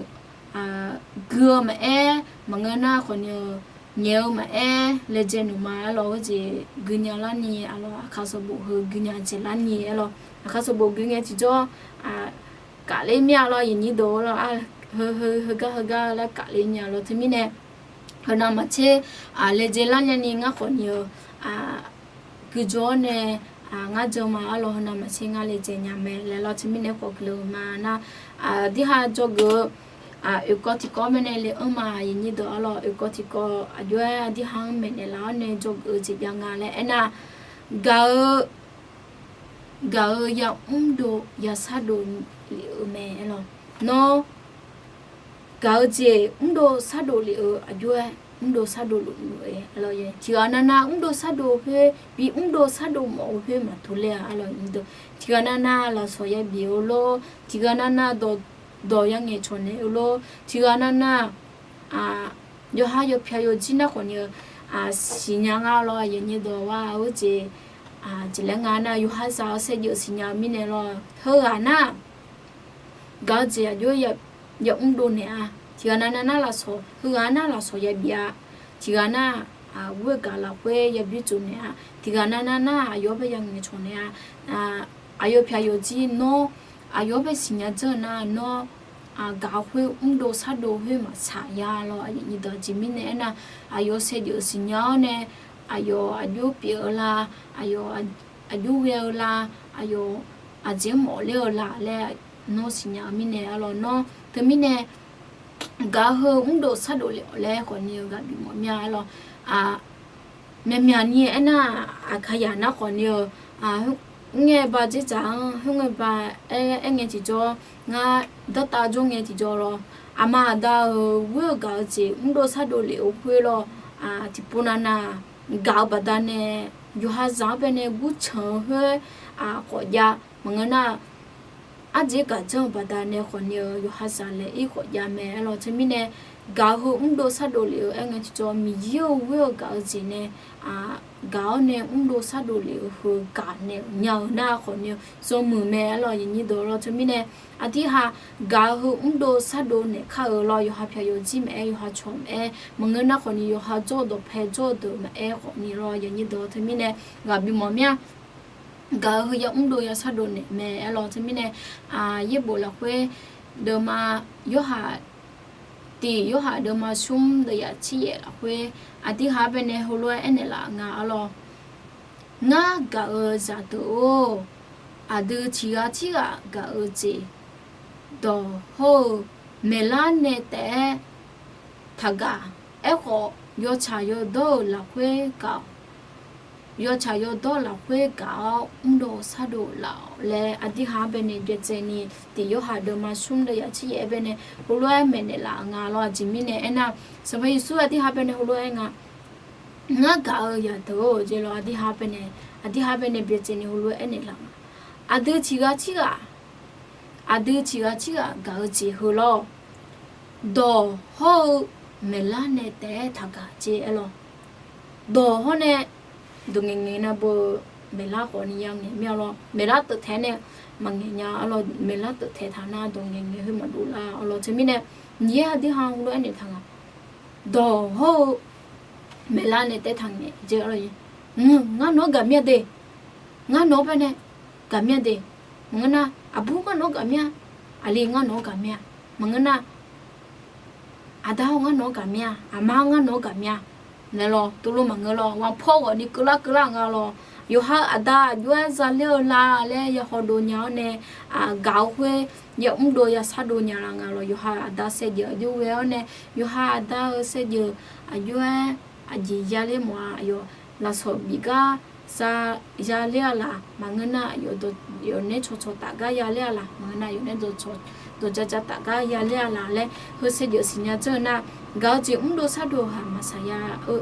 gui-eu maqaer, maqngeur nar khawf ni-eu ngaeq-eu maqaer laejae nmq ma arlawq. Heujeq gui nya larni arlawq, aqkaq sanqbof heu gui nya jeq larni arlawq. Aqkaq sanqbof gui ngae tiqjawr kafler mir-a lawr, yaqnyir dawq lawr. Heu, heugar heugar laer kafler mir-a lawr. Teumirnae heunav maqtser laejae lar nyani ngar khawf ni-eu guiqjawr-awr nae ngar jan ma arlawq. Heunav maqtser ngar laejae nya mae laer lawr. Teumirnae khawf guiqlanq ma nar, aqdirha dzawgeuf-eu oekawv tiqkawv mirnae le-anr ma, yaqnyir dawq arlawq. Oekawv tiqkawv aqjox-aer aqdirha-anr maeqnaeq laf-awr nae dzawgeuf-eu jeq jav nga laer aernar, gaq-eu gaq-eu yamrdov yashardov lef-eu mae arlawq. Nawr gaq-eu jeq mrdov shardov lef-eu aqjox-aer mrdov shardov luf-eu mae arlawq. Tiqghaq navnav mrdov shardov khoer bi mrdov shardov mawf-eu khoer maqtov ler-a arlawq. Tiqghaq navnav lafsawq yabif-eu lor, tiqghaq navnav dawq dawq yangaeq cawq naeq-eu lor, tiqghaq navnav yawqha yawpyaq yawjir nar khawf ni-eu siqnya nga lawr, yaqnyir dawq. War-eu jeq jeq laer nga nar, yawqha zaq-eu saevdzeuf siqnya-eu mirnae lawr. Heughaq nar gaq-eu jeq aqjox yamrdov naeq-a. Tiqghaq navnav nar lafsawq, heughaq nar lafsawq yabif-a. Tiqghaq nar aqghoer gaq lafkhoer yabi tsov naeq-a. Tiqghaq navnav nar aqyawf-anr bae yangaeq cawq naeq-a. Aqyawf pyaq yawjir nawr aqyawf-anr bae siqnya dzeur-eu nar, nawr gaq-eu khoer mrdov shardov khoer maqtsaq ya lawr, yaqnyir dawq. Aqjeq mirnae aernar, aqyawf saevdzeuf siqnya-awr nae aqyawf aqjox pyeuf-eu la, aqyawf aqjox ghae-eu la, aqyawf aqjeq-anr mawf ler-eu la laer nawr siqnya-eu mirnae arlawq. Nawr teumirnae gaq-eu heu mrdov shardov lef-awq laer khawf ni-eu ghaq bif mawf mir-a arlawq. Myaqmyaq ni aernar, aqkaqyaq nar khawf ni-eu Mrngae ba dzerdzaq-anr khoerngae ba aer, aerngae tiqjawr, ngar danrtav jawr ngae tiqjawr lawr, aqma aqda-euq ghoer-eu gaq-eu jeq mrdov shardov lef-eu khoer lawr, tiqpov navnav gaq-eu baqdanae yawqha zaq-anr baenae gurtsanq-eu khoer khawf jav maqngeur nar, ardzer gaq janr-eu baqdanae khawfni-eu yawqha zaq laeq-ir khawf jav mae aer lawr. Teumirnae gaq-eu heu mrdov shardov lef-eu aerngae tiqjawr, Miqyaer-euq ghoer-eu gaq-eu jeq nae gaq-awr nae mrdov shardov lef-eu heu gaq naeq-euq nya-eu nar khawfni-eu zanmuiq mae aer lawr, aqnyir deuq lawr. Teumirnae aqdirha gaq-eu heu mrdov shardov naeq kar-eu lawr, yawqha pyaq yawjir maqaer, yawqha cawq maqaer, maqngeur nar khawfni yawqha jawr-eu dawqpae jawr-eu deuq maqaer khawfni lawr, aqnyir deuq teumirnae ghaq bimawf mir-a. Gaq-eu heu ya mrdov ya shardov naeq mae aer lawr. Teumirnae yaerbof lafkhoer deuvma, Yorhaq, tiq Yorhaq deuvma smr deuvyaq tsir yaef lafkhoer aqdirha baenae heulof-aer aernaeq laf nga aer lawr. Ngar gaq-eu zaqdeuq-or, aqdui tiqghaq tirghaq gaq-eu jeq dawq hawr-eu maeqlar nae taef-aer taqgaq. Aerkhawf, yawtsaq yawdawr-euq lafkhoer gaq-awq. Yawtsaq yawdawr lafkhoer gaq-awr mrdov shardov laf-awq laer aqdirha-anr baenae byacaevni, tiq Yorhaq deuvma smr deuvyaq tsir yaef-aer baenae heulof-aer maeqnaeq laf nga lawr. Aqjeq mirnae aernar, Sanqpaq Yeqsur aqdirha baenae heulof-aer nga, Ngar gaq-eu zaqdeuq-or, jeq lawr aqdirha baenae, aqdirha baenae byacaevni heulof-aer aernaeq laf nga, aqdui tiqghaq tirghaq, aqdui tiqghaq tirghaq gaq-eu jeq heu lawr, dawq hawr-eu maeqlar nae taef-aer taqgaq jeq aer lawr. Dawq hawr nae dawq ngaeqngaeq nav beu-eu maeqlar khawfni ya ngaeq mir-a lawr. Maeqlar teuf taeq nae maqngaeq nya aer lawr. Maeqlar teuf taeq taq nar dawq ngaeqngaeq khoer maqdov lar aer lawr. Teumirnae Miqyaer aqdirha heulof-aer aernaeq taq nga, dawq hawr-eu maeqlar nae taef-aer taqngaeq jeq aer lawr. Ngar nawq-anr gaq mir-a de. Ngar nawq-anr baenae gaq mir-a de. Maqngeur nar, aqbur ngar nawq-anr gaq mir-a. Aqli ngar nawq-anr gaq mir-a. Maqngeur nar, aqda-or ngar nawq-anr gaq mir-a. Aqma ngar nawq-anr gaq mir-a. Naeq lawr, tuvlov maqngeur lawr, ghaq paw ghawqni keuvlar keuvlar nga lawr. Yawqha-eu aqda aqjox-aer zaler-eu la laer ya hawdov nya-awr nae, gaq-eu khoer ya mrdov ya shardov nya la nga lawr. Yawqha aqda saevdzeuf aqjox ghae-awr nae, yawqha aqda-eu saevdzeuf aqjox-aer aqjeq yaler mawf-a. Aqyawf lafsawq bif gar sa yaler-a laf, maqngeur nar, aqyawf naer cawqcawq taf gar yaler-a laf, maqngeur nar, aqyawf naer dawqja ja taf gar yaler-a laf laer heu saevdzeuf siqnya janr-eu nar, gaq-eu jeq mrdov shardov-aq maqsaqya-eu,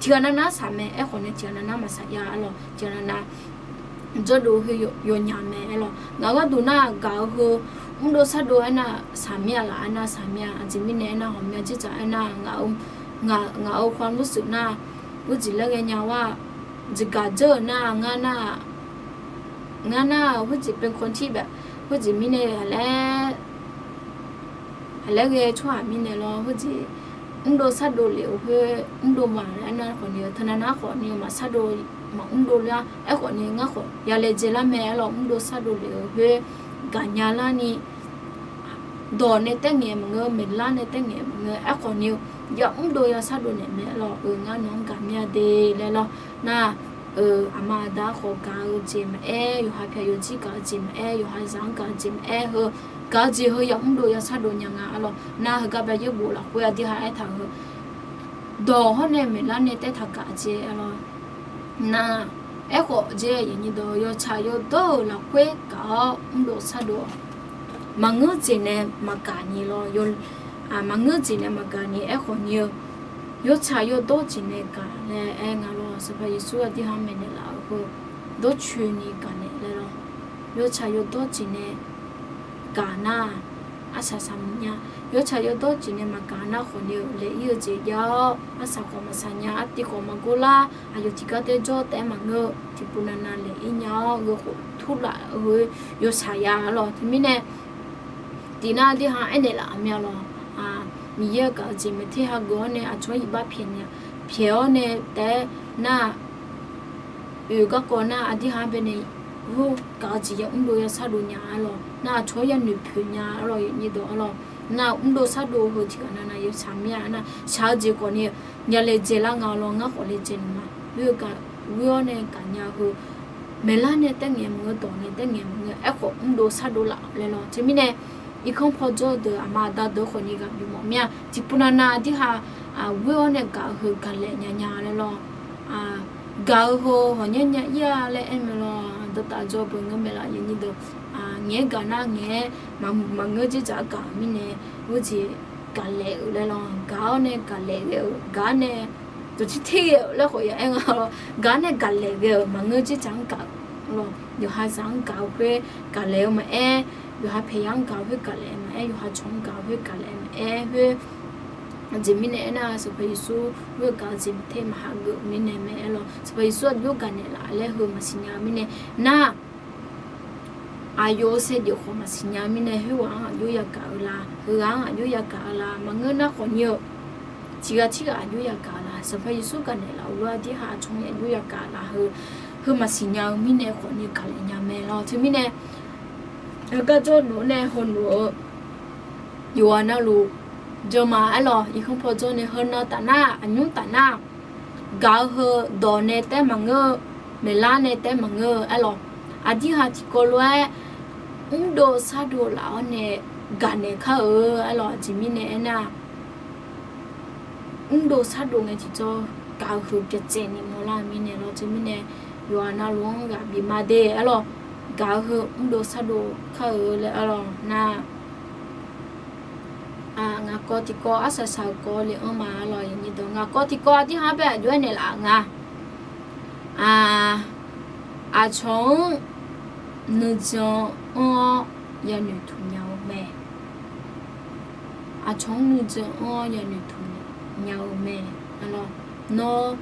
tiqghaq navnav-anr saq mae. Aerkhawf nae tiqghaq navnav-anr maqsaqya aer lawr. Tiqghaq navnav jawrdov heu yawnyaf mae aer lawr. Ngaq-eu gharduq nar gaq-eu heu mrdov shardov aernar saqmir-a laf aernar saqmir-a. Aqjeq mirnae aernar ghawqmya dzerdzaq aernar, ngaq-eu khawar mursuif nar, khoerjeq laer ghaenya-a, jeqgaq dzeur-euq nar ngar nar, ngar nar khoerjeq paeqkawq tir bae, khoerjeq mirnae aqlaer aqlaer ghae tsawrhaq mirnae lawr, khoerjeq mrdov shardov lef-eu khoer mrdov ma laer aernar khawfni-eu, teunav nar khawfni-eu maqshardov maqmrdov lar. Aerkhawfni ngar khawf ya laejae lar mae aer lawr. Mrdov shardov lef-eu khoer gaqnya larni, dawq nae taer ngaeq maqngeur, maeqlar nae taer ngaeq maqngeur. Aerkhawfni-eu ya mrdov ya shardov naeq mae aer lawr. Eu, ngar nawq-anr gaq mir-a de laer lawr. Nar-eu, aqma aqda khawf gaq-eu jeq maqaer, yawqha pyaq yawjir gaq-eu jeq maqaer, yawqha zaq-anr gaq-eu jeq maqaer heu, gaq-eu jeq heu ya mrdov ya shardov nya nga aer lawr. Nar heugar bae yaerbof lafkhoer aqdirha aertaq-eu, dawq hawr nae maeqlar nae taer taqgaq jeq aer lawr. Nar, aerkhawf jeq yawtsaq yawdawr-euq lafkhoer gaq-awr mrdov shardov-awq. Maqngeur jeq nae maqgaq ni lawr. Maqngeur jeq nae maqgaq ni aerkhawf ni-eu, yawtsaq yawdawr jeq nae gaq laer aer nga lawr. Sanqpaq Yeqsur aqdirha maeqnaeq laf-eu heu dawrcoeni gaqnaeq laer lawr. Yawtsaq yawdawr jeq nae gaq nar-aq, arsaq saqmyaq nya. Yawtsaq yawdawr jeq nae maqgaq nar khawfni-eu laeq-ir-eu jeq jav-awr arsaq khawf maqsaq nya, artiv khawf maqgor lar. Aqyawf tiqgar taer jawr taef-aer maqngeur-eu tiqpov navnav laeq-ir nya-awr gheu khof turlaf-eu yawtsaq ya aer lawr. Teumirnae tiqnar aqdirha aernaeq laf-eu mir-a lawr. Miqyaer-euq gaq-eu jeq maeq ter hageuf-awr nae aqcawq-anr iqbax pyaeq nya, pyaeq-awr nae taef-aer nar-aq, oeq garkawv nar aqdirha baenae hawr gaq-eu jeq ya mrdov ya shardov nya aer lawr. Nar aqcawq-anr ya noeqpoeq nya aer lawr, nyirdawq aer lawr. Nar mrdov shardov heu tiqghaq navnav yawtsaq mir-a nar, shaq-eu jeq khawfni ya laejae lar nga lawr. Ngar khawf laejae naeq ma. Ghoer-eu gaq, ghoer-awr nae gaqnya heu, maeqlar nae taer ngaeq maqngeur, dawq nae taer ngaeq maqngeur, aerkhawf mrdov shardov laf laer lawr. Teumirnae irkanr paw jawr-eu deuq aqma aqda deuq khawfni ghaq bimawf mir-a. Tiqpov navnav aqdirha ghoer-awr nae gaq-eu heu gaqlaeq nya nya laer lawr. Gaq-eu heu hawq nyar nya ir-a laer aer mae lawr. dawrtaf jawr beu ngeur mae laf, yawnyir deuq. Ngaeq-aer gaq nar ngaeq-aer maqngeur dzerdzaq-aer gaq-euq mirnae, heujeq gaqlaeq-euq laer lawr, gaq-awr nae gaqlaeq ghae-euq, gaq-awr nae dawqtir ter ghae-euq laer khawf ya aer nga lawr, gaq-awr nae gaqlaeq ghae-euq, maqngeur dzerdzaq-anr gaq-euq lawr, yawqha zaq-anr gaq-eu khoer gaqlaeq-eu maqaer, yawqha paeqya-anr gaq-eu khoer gaqlaeq maqaer, yawqha cawq-anr gaq-eu khoer gaqlaeq maqaer khoer, aqjeq mirnae aernar, Sanqpaq Yeqsur khoer gaq-eu jeq maqter maqhageuf-eu mirnae mae aer lawr. Sanqpaq Yeqsur aqjox gaqnaeq laf laer heu maqsiqnya-eu mirnae nar, aqyawf-euq saevdzeuf khawf maqsiqnya-eu mirnae, khoerghaq-anr aqjox yagaq-eu la, heughaq-anr aqjox yagaq-eu la maqngeur nar khawfnyir-eu, tiqghaq tirghaq aqjox yagaq-eu la, Sanqpaq Yeqsur gaqnaeq laf-euq lof-aer aqdirhaq aqcawq-anr aqjox yagaq laf heu, heu maqsiqnya-eu mirnae khawfnyir gaqlaeq nya mae lawr. Teumirnae, heugar jawrluf-anr nae hawnluf-eu yawqghaq navluf janma aer lawr, irkanr paw jawr nae heunan taf nar, aqnymr taf nar, gaq-eu heu dawq nae taef maqngeur-eu, maeqlar nae taef maqngeur-eu aer lawr, aqdirhaq tiqkawv lof-aer mrdov shardov laf-awr nae gaqnaeq kar-eu aer lawr, aqjeq mirnae aernar, mrdov shardov ngae tiqjawr gaq-eu heu byacaevni mawrlar-eu mirnae lawr, teumirnae yawqghaq navluf-anr ghaq bif ma de aer lawr, gaq-eu heu mrdov shardov kar-eu laer aer lawr nar, ngaq kawv tiqkawv arsaq saq-eu kawv le anr ma aer lawr, yawnyir deuq, ngaq kawv tiqkawv aqdirhaq-anr bae aqjox-aer naeqlaf-euq nga. Aqcawq-anr nuijan anr-awr yanoeqtmq nya-eu mae. Aqcawq-anr nuijan anr-awr yanoeqtmq nya-eu mae. Nawr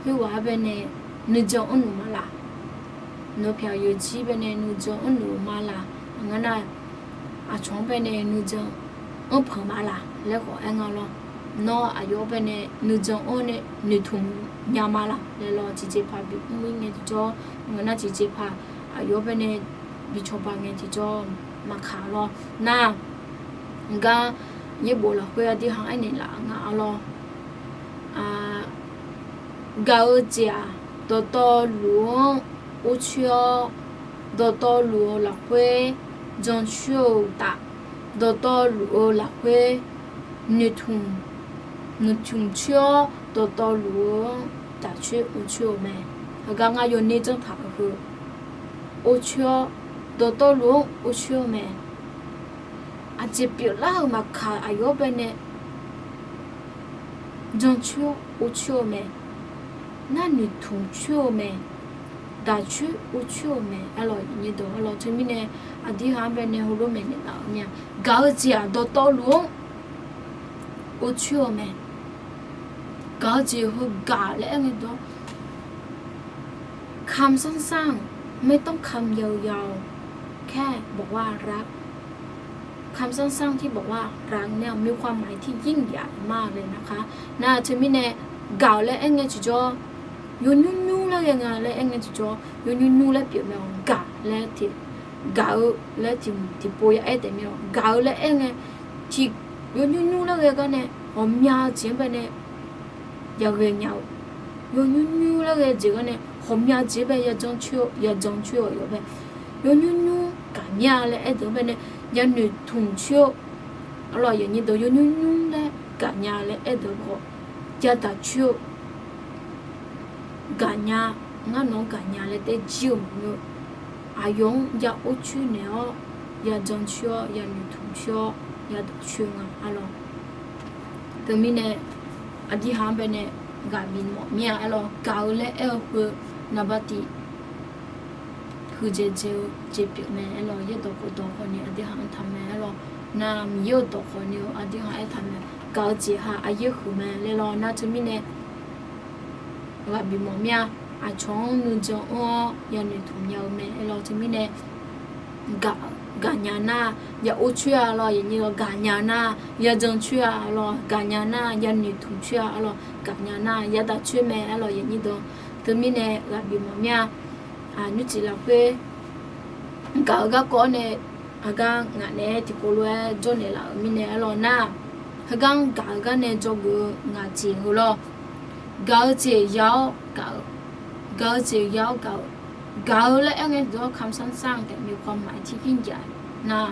khoerghaq-anr bae nae nuijan anrluf ma laf? Nawq pyaq yawqjir bae nae nuijan anrluf ma laf? Ngar nar, aqcawq-anr bae nae nuijan anrpanq ma laf laer khawf aer nga lawr. Nawr aqyawf-anr bae nae nuijan anr nae noeqtmq nya ma laf laer lawr, tiqjeqpaq bimr-ir ngae tiqjawr, ngeur nar tiqjeqpaq aqyawf-anr bae nae bi cawba ngae tiqjawr maqkaq lawr nar, ngar yaerbof lafkhoer aqdirhaq aernaeq laf nga lawr. Gaq-eu jeq-aq, dawqtawvluf-anr orcoer-awr, dawqtawvluf-eu lafkhoer jancoer-eu uqtaf, dawqtawvluf-eu lafkhoer noeqtmq, noeqtmq coer-awr, dawqtawvluf-eu-anr daqcoer orcoer-eu mae. Heugar ngar yawner janrtaq-eu heu, orcoer-awr, dawqtawvluf-anr orcoer-eu mae. Aqjeq pyeuflar-euq maqkaq, aqyawf-anr bae nae jancoer-awr orcoer-eu mae. Nar noeqtmq coer-eu mae. Daqcoer orcoer-eu mae aer lawr, yawnyir deuq aer lawr. Teumirnae aqdirhaq-anr bae nae heulof maeqnaeq laf-eu mir-a, gaq-eu jeq-aq dawqtawvluf-anr orcoer-eu mae. Gaq-eu jeq heu gaq laer aer ngae dawr คำสั้นๆ ไม่ต้องคำยาวๆ แค่บอกว่ารัก คำสั้นๆ ที่บอกว่ารักเนี่ย มีความหมายที่ยิ่งใหญ่มากเลยนะคะ Nar teumirnae gaq-eu laer aer ngae tiqjawr, yawnymr nymr laer ghae nga laer aer ngae tiqjawr, yawnymr nymr laer pyeuf mae-awq. Gaq laer tiq, gaq-eu laer tiq, tiqpov ya aer taef mir-awq. Gaq-eu laer aer ngae tiq, yawnymr nymr laer ghae gar nae ghawqmya jeq-anr bae nae yaghae nya-eu, yawnymr nymr laer ghae jeq gar nae ghawqmya jeq-anr bae yajan coer-eu, yajan coer-eu yawf mae. Yawnymr nymr gaqnya laer aerdeuq-anr bae nae yanoeq tmq coer-eu, arlawq yawqnyir deuq yawnymr nymr laer gaqnya laer aerdeuq-eu khawf, yadaq coer-eu gaqnya, ngar nawq-anr gaqnya laer taef jir-eu maqngeur. Aqyawf-anr ya or coer naeq-awr, yajan coer-awr, yanoeq tmq coer-awr, yadaq coer nga arlawq. Teumirnae aqdirhaq-anr bae nae ghaq bif mawf mir-a arlawq. Gaq-eu laer aer-eu heu naqba tiq huiqdzaeq dzae-eu jeq pyeuf mae arlawq. Yaerdawq khofdawq khawf ni aqdirhaq-anr taq mae arlawq. Nar Miqyaer-euq dawq khawf ni-eu aqdirhaq aertaq mae. Gaq-eu jeq ha aqyaer huiq mae laer lawr. Nar teumirnae ghaq bif mawf mir-a. Aqcawq-anr nuijan anr-awr yanoeq tmq nya-eu mae arlawq. Teumirnae gaq, gaqnya nar ya or coer-a lawr, yawqnyir deuq gaqnya nar yajan coer-a lawr, gaqnya nar yanoeq tmq coer-a lawr, gaqnya nar yadaq coer mae arlawq yawqnyir deuq. Teumirnae ghaq bif mawf mir-a. Nymrcif lafkhoer gaq-eu garkawv-awr nae, aqgar ngaq naeq-aer tiqkawv lof-aer jawrnaeq laf-euq mirnae arlawq nar, heugar-anr gaq-eu gar nae dzawgeuf-eu ngaq jeq heu lawr. Gaq-eu jeq ya-awr gaq-eu, gaq-eu jeq ya-awr gaq-eu, gaq-eu laer aer ngae deuq-awr คำสั้นๆ แต่มีความหมายที่ยิ่งใหญ่ nar,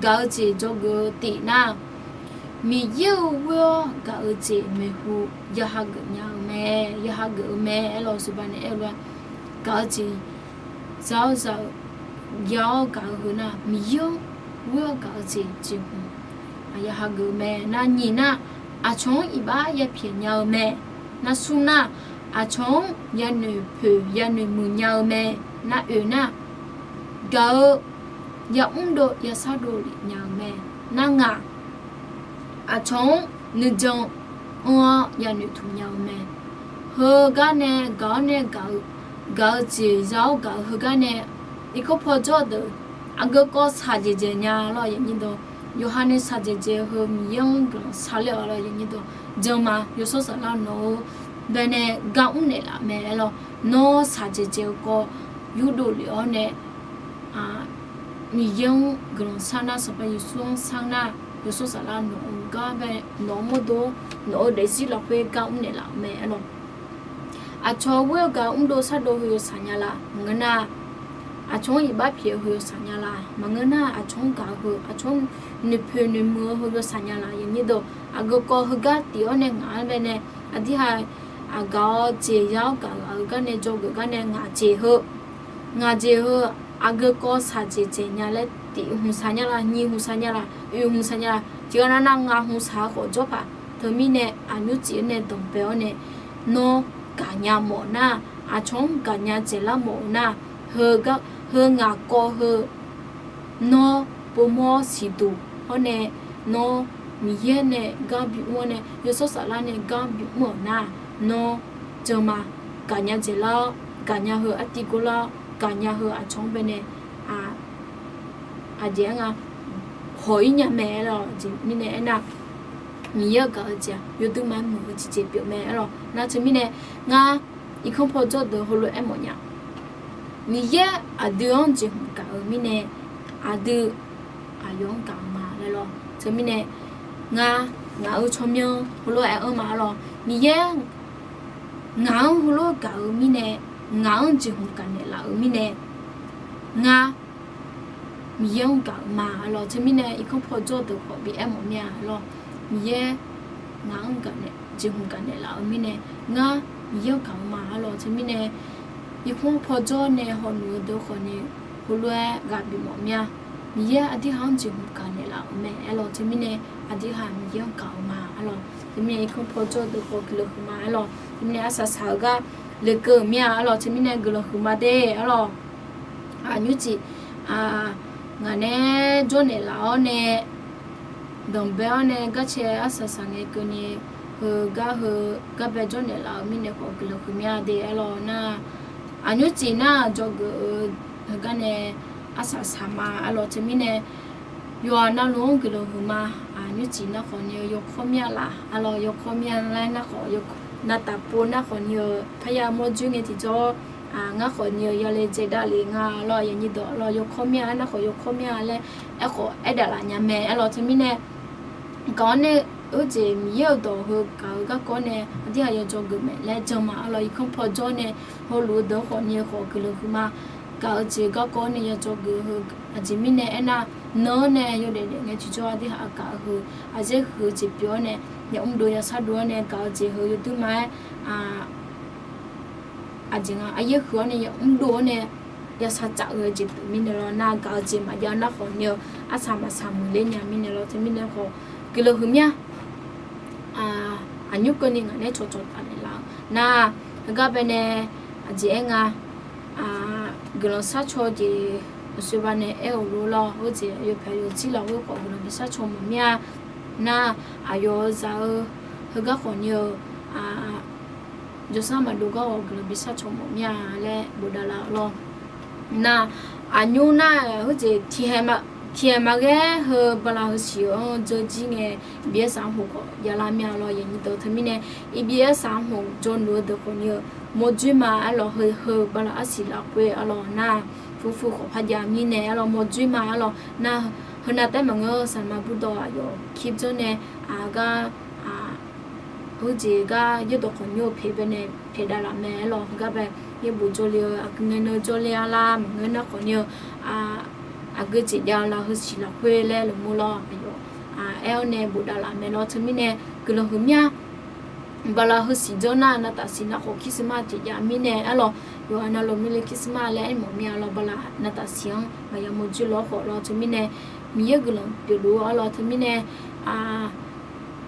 gaq-eu jeq dzawgeuf-eu tif nar, Miqyaer-euq ghoer-awr gaq-eu jeq maeqhu ya hageuf nya-eu mae, ya hageuf-eu mae arlawq. Sheuqba nae aer-eu lof-aer gaq-eu jeq za-awr za-eu, ya-awr gaq-eu heu nar, Miqyaer-anr ghoer-awr gaq-eu jeq jeqhmq aqyawf hageuf-eu mae. Nar nyiq nar, aqcawq-anr iqbax yapyaeq nya-eu mae. Nar smr nar, aqcawq-anr yanoeq poeq yanoeq muiq nya-eu mae. Nar oeq nar, gaq-eu yamr dov yashar dov lef nya-eu mae. Nar ngaq, aqcawq-anr nuijan anr-awr yanoeq tuq nya-eu mae. Heugar nae gaq-awr nae gaq-eu, gaq-eu jeq za-awr gaq-eu heugar nae, irkanr paw jawr deuq aqgeu kawv shaqdzaeq dzaeq nya lawr, yawqha nae shaqdzaeq dzaeq-eu heu Miqyaer-anr guiqlanq sharler-awq lawr, yawqha jan ma. Yawshawr Saflar nawq-eu bae nae gar mr naeqlaf mae aer lawr. Nawr shaqdzaeq dzaeq-eu kawv yurdov lef-awr nae Miqyaer-anr guiqlanq shar nar, Sanqpaq Yeqsur-anr shar nar, Yawshawr Saflar nawq-eu gar bae, nawq-eu mawrdo, nawq-eu daefzir lafkhoer gar mr naeqlaf-euq mae aer lawr. Aqcawq ghoer-eu gaq mrdov shardov heu yawshaq nya la maqngeur nar, aqcawq-anr iqbax pyaeq-eu heu yawshaq nya la maqngeur nar, aqcawq-anr gaq-eu heu, aqcawq-anr noeqpoeq noeqmuiq-eu heu yawshaq nya la, yawnyir deuq aqgeu kawv heugar tif-awr nae ngaq-anr bae nae, aqdirhaq aqgaq-awr jeq ya-awr gaq-eu aqgeu gar nae dzawgeuf gar nae ngaq jeq heu, ngaq jeq heu aqgeu kawv shaqdzaeq dzaeq nya laer tif hmq shaq nya la, nyiq hmq shaq nya la, oeq hmq shaq nya la, tiqghaq nav nav ngaq hmq shaq-eu khawf jawr paq. Teumirnae aqnymr cif-awr nae danqbae-awr nae, nawr gaqnya mawf nar, aqcawq-anr gaqnya dzaeqlar mawf-eu nar, heu ngaq kawv heu nawr povmawr siqduq hawr nae, nawr Miqyaer nae gar bimr-awr nae, Yawshawr Saflar nae gar bimr-euq nar, nawr jan ma. Gaqnya dzaeqlar-awr, gaqnya heu artiv gorlar-awr, gaqnya heu aqcawq-anr bae nae aqjeq-aer nga hawq-ir nya mae aer lawr. Aqjeq mirnae aernar, Miqyaer-euq gaq-eu jeq-aq yawdui ma muiq-eu tiqjeq pyeuf mae aer lawr. Nar teumirnae ngar irkanr paw jawr deuq heulof-aer mawfnya. Miqyaer aqdui-anr jeqhmq gaq-eu mirnae, aqdui aqyawf-anr gaq-eu ma laer lawr. Teumirnae ngar, ngaq-euq tsawrmyanr heulof-aer anr ma aer lawr. Miqyaer ngaq-anr heulof gaq-eu mirnae, ngaq-anr jeqhmq gaq naeqlaf-euq mirnae, ngar Miqyaer-anr gaq-eu ma aer lawr. Teumirnae irkanr paw jawr deuq khawf bi aer mawf mir-a aer lawr. Miqyaer ngaq-anr jeqhmq gaq naeqlaf-eu mirnae, ngar Miqyaer-anr gaq-eu ma aer lawr. Teumirnae irkanr paw jawr nae hawluf-eu deuq khawf ni heulof-aer ghaq bif mawf mir-a. Miqyaer aqdirhaq-anr jeqhmq gaq naeqlaf-euq mae aer lawr. Teumirnae aqdirhaq Miqyaer-anr gaq-eu ma aer lawr. Teumirnae irkanr paw jawr deuq khawf guiqlanq huiqma aer lawr. Teumirnae arsaq saq-eu gar lekeuv-euq mir-a aer lawr. Teumirnae guiqlanq huiqma de aer lawr. Aqnymr cif ngaq nae jawrnaeq laf-awr nae danqbae-awr nae garcae arsaq saq ngae keuvni, heugar heu gar bae jawrnaeq laf-eu mirnae khawf guiqlanq huiqmya de aer lawr nar, aqnymr cif nar dzawgeuf-eu heugar nae arsaq saq ma aer lawr. Teumirnae yawqha navluf-anr guiqlanq huiqma. Aqnymr cif nar khawf ni-eu yawkawr mir-a laf aer lawr, yawkawr mir-a laer nar khawf, navtaf pov nar khawf ni-eu parya mawrdzoer ngae tiqjawr, ngar khawf ni-eu yale dzaedav le nga lawr, yawnyir dawq lawr, yawkawr mir-a nar khawf yawkawr mir-a laer aerkhawf aerdaf laf nya mae aer lawr. Teumirnae gaq-awr nae, heujeq Miqyaer-euq dawq heu gaq-eu garkawv nae aqdirhaq yawdzawgeuf mae laer jan ma aer lawr. Irkanr paw jawr nae hawluf-eu deuq khawf ni-eu khawf guiqlanq huiqma. Gaq-eu jeq garkawv nae yawdzawgeuf heu, aqjeq mirnae aernar, nan-anr nae yawdaef daef ngae tiqjawr aqdirhaq gaq-eu heu, aqyaer huiq-eu jeq pyeuf-awr nae, yamr dov yashar dov-awr nae gaq-eu jeq heu yawdui ma-aer, aqjeq nga aqyaer huiq-awr nae yamr dov-awr nae yashar tsaf-eu jeq pyeuf mirnae lawr nar, gaq-eu jeq maqjav nar khawf ni-eu arsaq maqsaq muiqler nya mirnae lawr. Teumirnae khawf guiqlanq huiqmya. Aqnymr keuvni ngaq nae cawqcawq tafnaeq laf-eu nar, heugar bae nae aqjeq aer nga, guiqlanq sharcaw jeq aqsoeqba nae aer-euq lor lawr, heujeq yawpyaq yawjir lafkhoer khawf guiqlanq bi sharcaw mawf mir-a. Nar, aqyawf-euq zaq-eu heugar khawf ni-eu jawrsar maqdov gar-awq guiqlanq bi sharcaw mawf mir-a laer bofdav laf-eu lawr. Nar, aqnymr nar-aq heujeq tiqhaeq maqghae heu bala heusiq-anr dzeur jir ngae, iqbyaer saq-anr hoq khawf javlar mir-a lawr, yawnyir dawq. Teumirnae iqbyaer saq-anr hoq jawrluf-eu deuq khawf ni-eu mawrdzoer ma aer lawr, heu heu bala arsiq lafkhoer aer lawr nar, furfur khawf parjav mirnae aer lawr mawrdzoer ma aer lawr nar, heunav taef maqngeur-eu saqma burdawv aqyawf kir byanr nae, aqgar heujeq gar yaerdawq khawf nymr-eu paeq bae nae paeqdav laf mae aer lawr. Heugar bae yaerbof jawrle-eu aqgeu ngae nan jawrle-a lar maqngeur nar khawf ni-eu aqgeu jeq jav-eu la heusiq lafkhoer laer lmr lawr aqyawf aer-awr nae bofdav laf mae lawr. Teumirnae guiqlanq huiqmya. bala heusiq dzanr nar navtaf siq nar khawf Christmas jeq jav mirnae arlawq, yawqghaq navluf mirle Christmas laer aermawf mir-a lawr, bala navtaf siq-anr maqya mawrjoer lawr khawf lawr teumirnae, Miqyaer guiqlanq pyeufluf-eu arlawq teumirnae,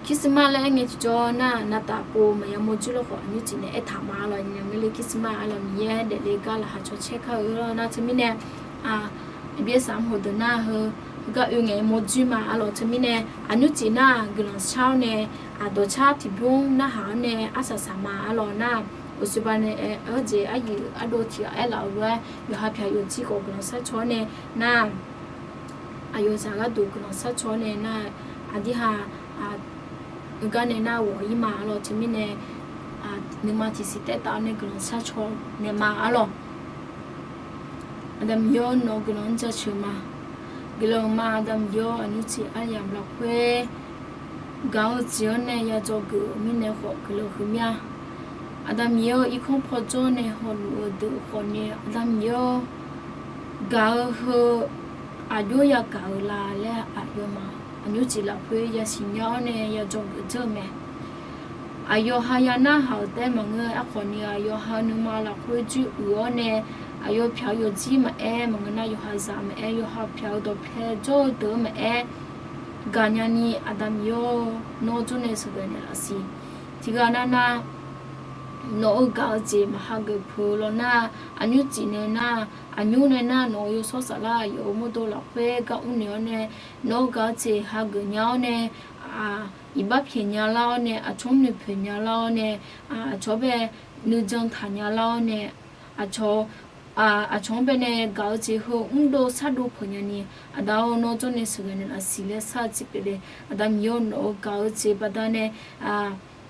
Christmas laer aer ngae tiqjawr nar navtaf pov maqya mawrjoer lawr khawf aqnymr cif nae aertaq ma arlawq, nya mirle Christmas arlawq Miqyaer daefle gar laqkhaq cawcaer kar-eu lawr nar teumirnae, byaer saq-anr hawdeuq nar heu, heugar oe ngae mawrjoer ma arlawq teumirnae, aqnymr cif nar guiqlanq shar-awr nae, aqdawq car tiqbymr narhaq-awr nae arsaq saq ma arlawq nar, uqshoe baqdanae aer-eu jeq aryuif ardov tiq ghaq aerlaf-euq lof-aer yawqha pyaq yawqjir khawf guiqlanq sharcaw-awr nae nar, aqyawf zaq gharduq guiqlanq sharcaw-awr nae nar, aqdirha, heugar nae nar ghawq-ir ma arlawq teumirnae, nuima tiqsiq taev taf-awr nae guiqlanq sharcaw naeq ma arlawq. Aqda Miqyaer-awr nawq-eu guiqlanq-anr jaceuq ma. Guiqlanq ma Aqda Miqyaer-awr aqnymr cif aryamq lafkhoer gaq-eu jeq-anr nae ya dzawgeuf-euq mirnae khawf guiqlanq huiq mir-a. Aqda Miqyaer-awr irkanr pawjawr nae hawluf-eu deuq khawfni Aqda Miqyaer-awr gaq-eu heu aqjox yagaq-eu la laer aqyawfmaf aqnymr cif lafkhoer yasiq nya-awr nae ya dzawgeuf dzeur-eu mae. Aqyawf ha ya narhaq-euq taef maqngeur, aerkhawfni aqyawf ha nuima lafkhoer juiruiq-awr nae, aqyawf pyaq-eu yawqjir maqaer, maqngeur nar yawqha zaq maqaer, yawqha pyaq-eu dawqpae jawr-eu deuq-anr maqaer, gaqnya ni Aqda Miqyaer-awr nawr jawr nae sheuqghae naeqlaf siq. Tiqghaq navnav nawq-eu gaq-eu jeq maqha geuf peuq-eu lawr nar, aqnymr cif nae nar, aqnymr nae nar nawq-eu yawshawr saflar aqyawf-euq mawrdo lafkhoer gar mrnaeq-awr nae, nawq-eu gaq-eu jeq hageuf nya-awr nae, iqbax pyaeq nya lar-awr nae, aqcawq-anr noeqpoeq nya lar-awr nae, aqcawq-anr bae nuijan taq nya lar-awr nae, aqcawq aqcawq-anr bae nae gaq-eu jeq heu mrdov shardov peuq nya ni, Aqda-awr nawr jawr nae sheuqghae naeqlaf siq laer shar-eu jeq pyeufle. Aqda Miqyaer-awr nawq-eu gaq-eu jeq baqdanae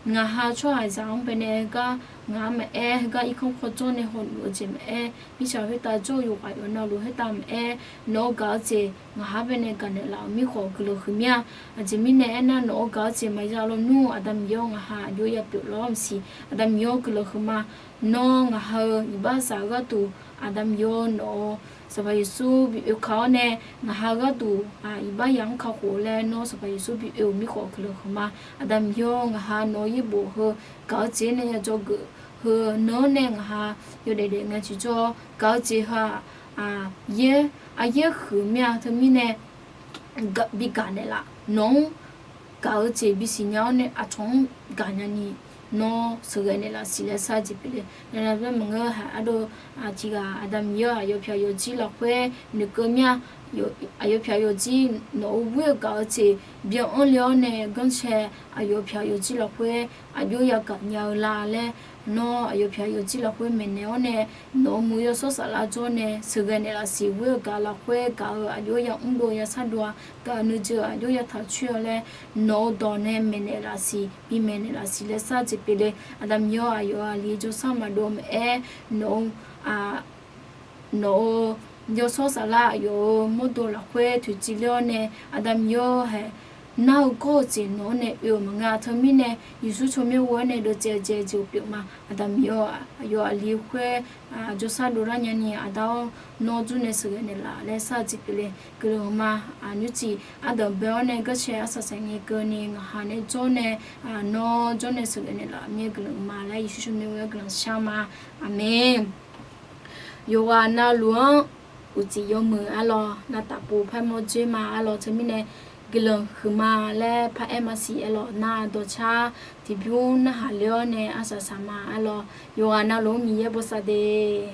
ngaq ha tsawrhaqzaq-anr bae nae gar ngaq-anr maqaer, heugar irkanr pawjawr nae hawluf-eu jeq maqaer, mirtsaq khoertav jawr-eu yawqghaq yawqnavluf khoertav maqaer, nawq-eu gaq-eu jeq ngaq ha bae nae gaq naeqlaf-euq mirkhanq guiqlanq huiq mir-a. Aqjeq mirnae aernar nawq-eu gaq-eu jeq maqya lawnmr Aqda Miqyaer-awr ngaq ha aqjox ya pyeuflar-awr maqsiq. Aqda Miqyaer-awr guiqlanq huiq ma. Nawr ngaq ha-eu iqbaxzaq-eu gharduq Aqda Miqyaer-awr nawq-eu Sanqpaq Yeqsur bi oekaq-awr nae, ngaq ha-eu gharduq iqbaxzaq-anr kakhof-eu laer nawr Sanqpaq Yeqsur bi oe-euq mirkhanq guiqlanq huiq ma. Aqda Miqyaer-awr ngaq ha nawq-eu yaerbof heu gaq-eu jeq nae ya dzawgeuf heu nan-anr nae ngaq ha yawdaef daef ngae tiqjawr gaq-eu jeq heu-aq, yaer, aqyaer huiq mir-a teumirnae bi gaq naeqlaf nawq-anr gaq-eu jeq bisiq nya-awr nae aqcawq-anr gaqnya ni nawr sheuqghae naeqlaf siq laer shar-eu jeq pyeufle. Navnav bae maqngeur haq ardov tiqghaq Aqda Miqyaer-awr aqyawf pyaq yawqjir lafkhoer noeqkeuv mir-a. Aqyawf pyaq yawqjir nawq-eu ghoer-eu gaq-eu jeq byan anr le-awr nae ganrcae aqyawf pyaq yawqjir lafkhoer aqjox ya gaqnya-eu la laer, nawr aqyawf pyaq yawqjir lafkhoer maeqnaeq-awr nae nawq-euq muiq-eu yawshawr saflar jawr nae sheuqghae naeqlaf siq. Ghoer-eu gaq lafkhoer gaq-eu aqjox ya mrdov ya shardov-a, gaq-eu nuijeq aqjox ya taqcoer-a laer nawq-eu dawq nae maeqnaeq laf siq, bi maeqnaeq laf siq laer shar-eu jeq pyeufle. Aqda Miqyaer-awr aqyawf aqli jawrshar maqdov maqaer, nawq-eu nawq-eu yawshawr saflar aqyawf-euq mawrdo lafkhoer toeqciv ler-awr nae Aqda Miqyaer-awr hae nar-eu gawr-eu jeq nawq-anr nae oe-euq maqngeur-a teumirnae Yeqsur tsawrmyanr ghoe-awr nae deuvcaev dzae jeq pyeuf ma. Aqda Miqyaer-awr aqyawf aqli khoer jawrshar dovlar nya ni Aqda-awr nawr jawr nae sheuqghae naeqlaf laer shar-eu jeq pyeufle. Guiqlanq ma, aqnymrcif ardanq bae-awr nae ganrcae arsaq saq ngae keuvni ngaq ha nae jawr nae nawr jawr nae sheuqghae naeqlaf mir-aer guiqlanq ma laer Yeqsur tsawrmyanr ghoe-awr guiqlanq shar ma. Aqmeq. Yawqghaq navluf-anr uqcif yawmuiq arlawr, navtaf pov paer mawr dzoer ma arlawr teumirnae guiqlanq huiqma laer paraer maqsiq aerlawq nar dawqcar tiqbymr narhaq ler-awr nae arsaq saq ma arlawr. Yawqghaq navluf-anr Miqyaer bosav de.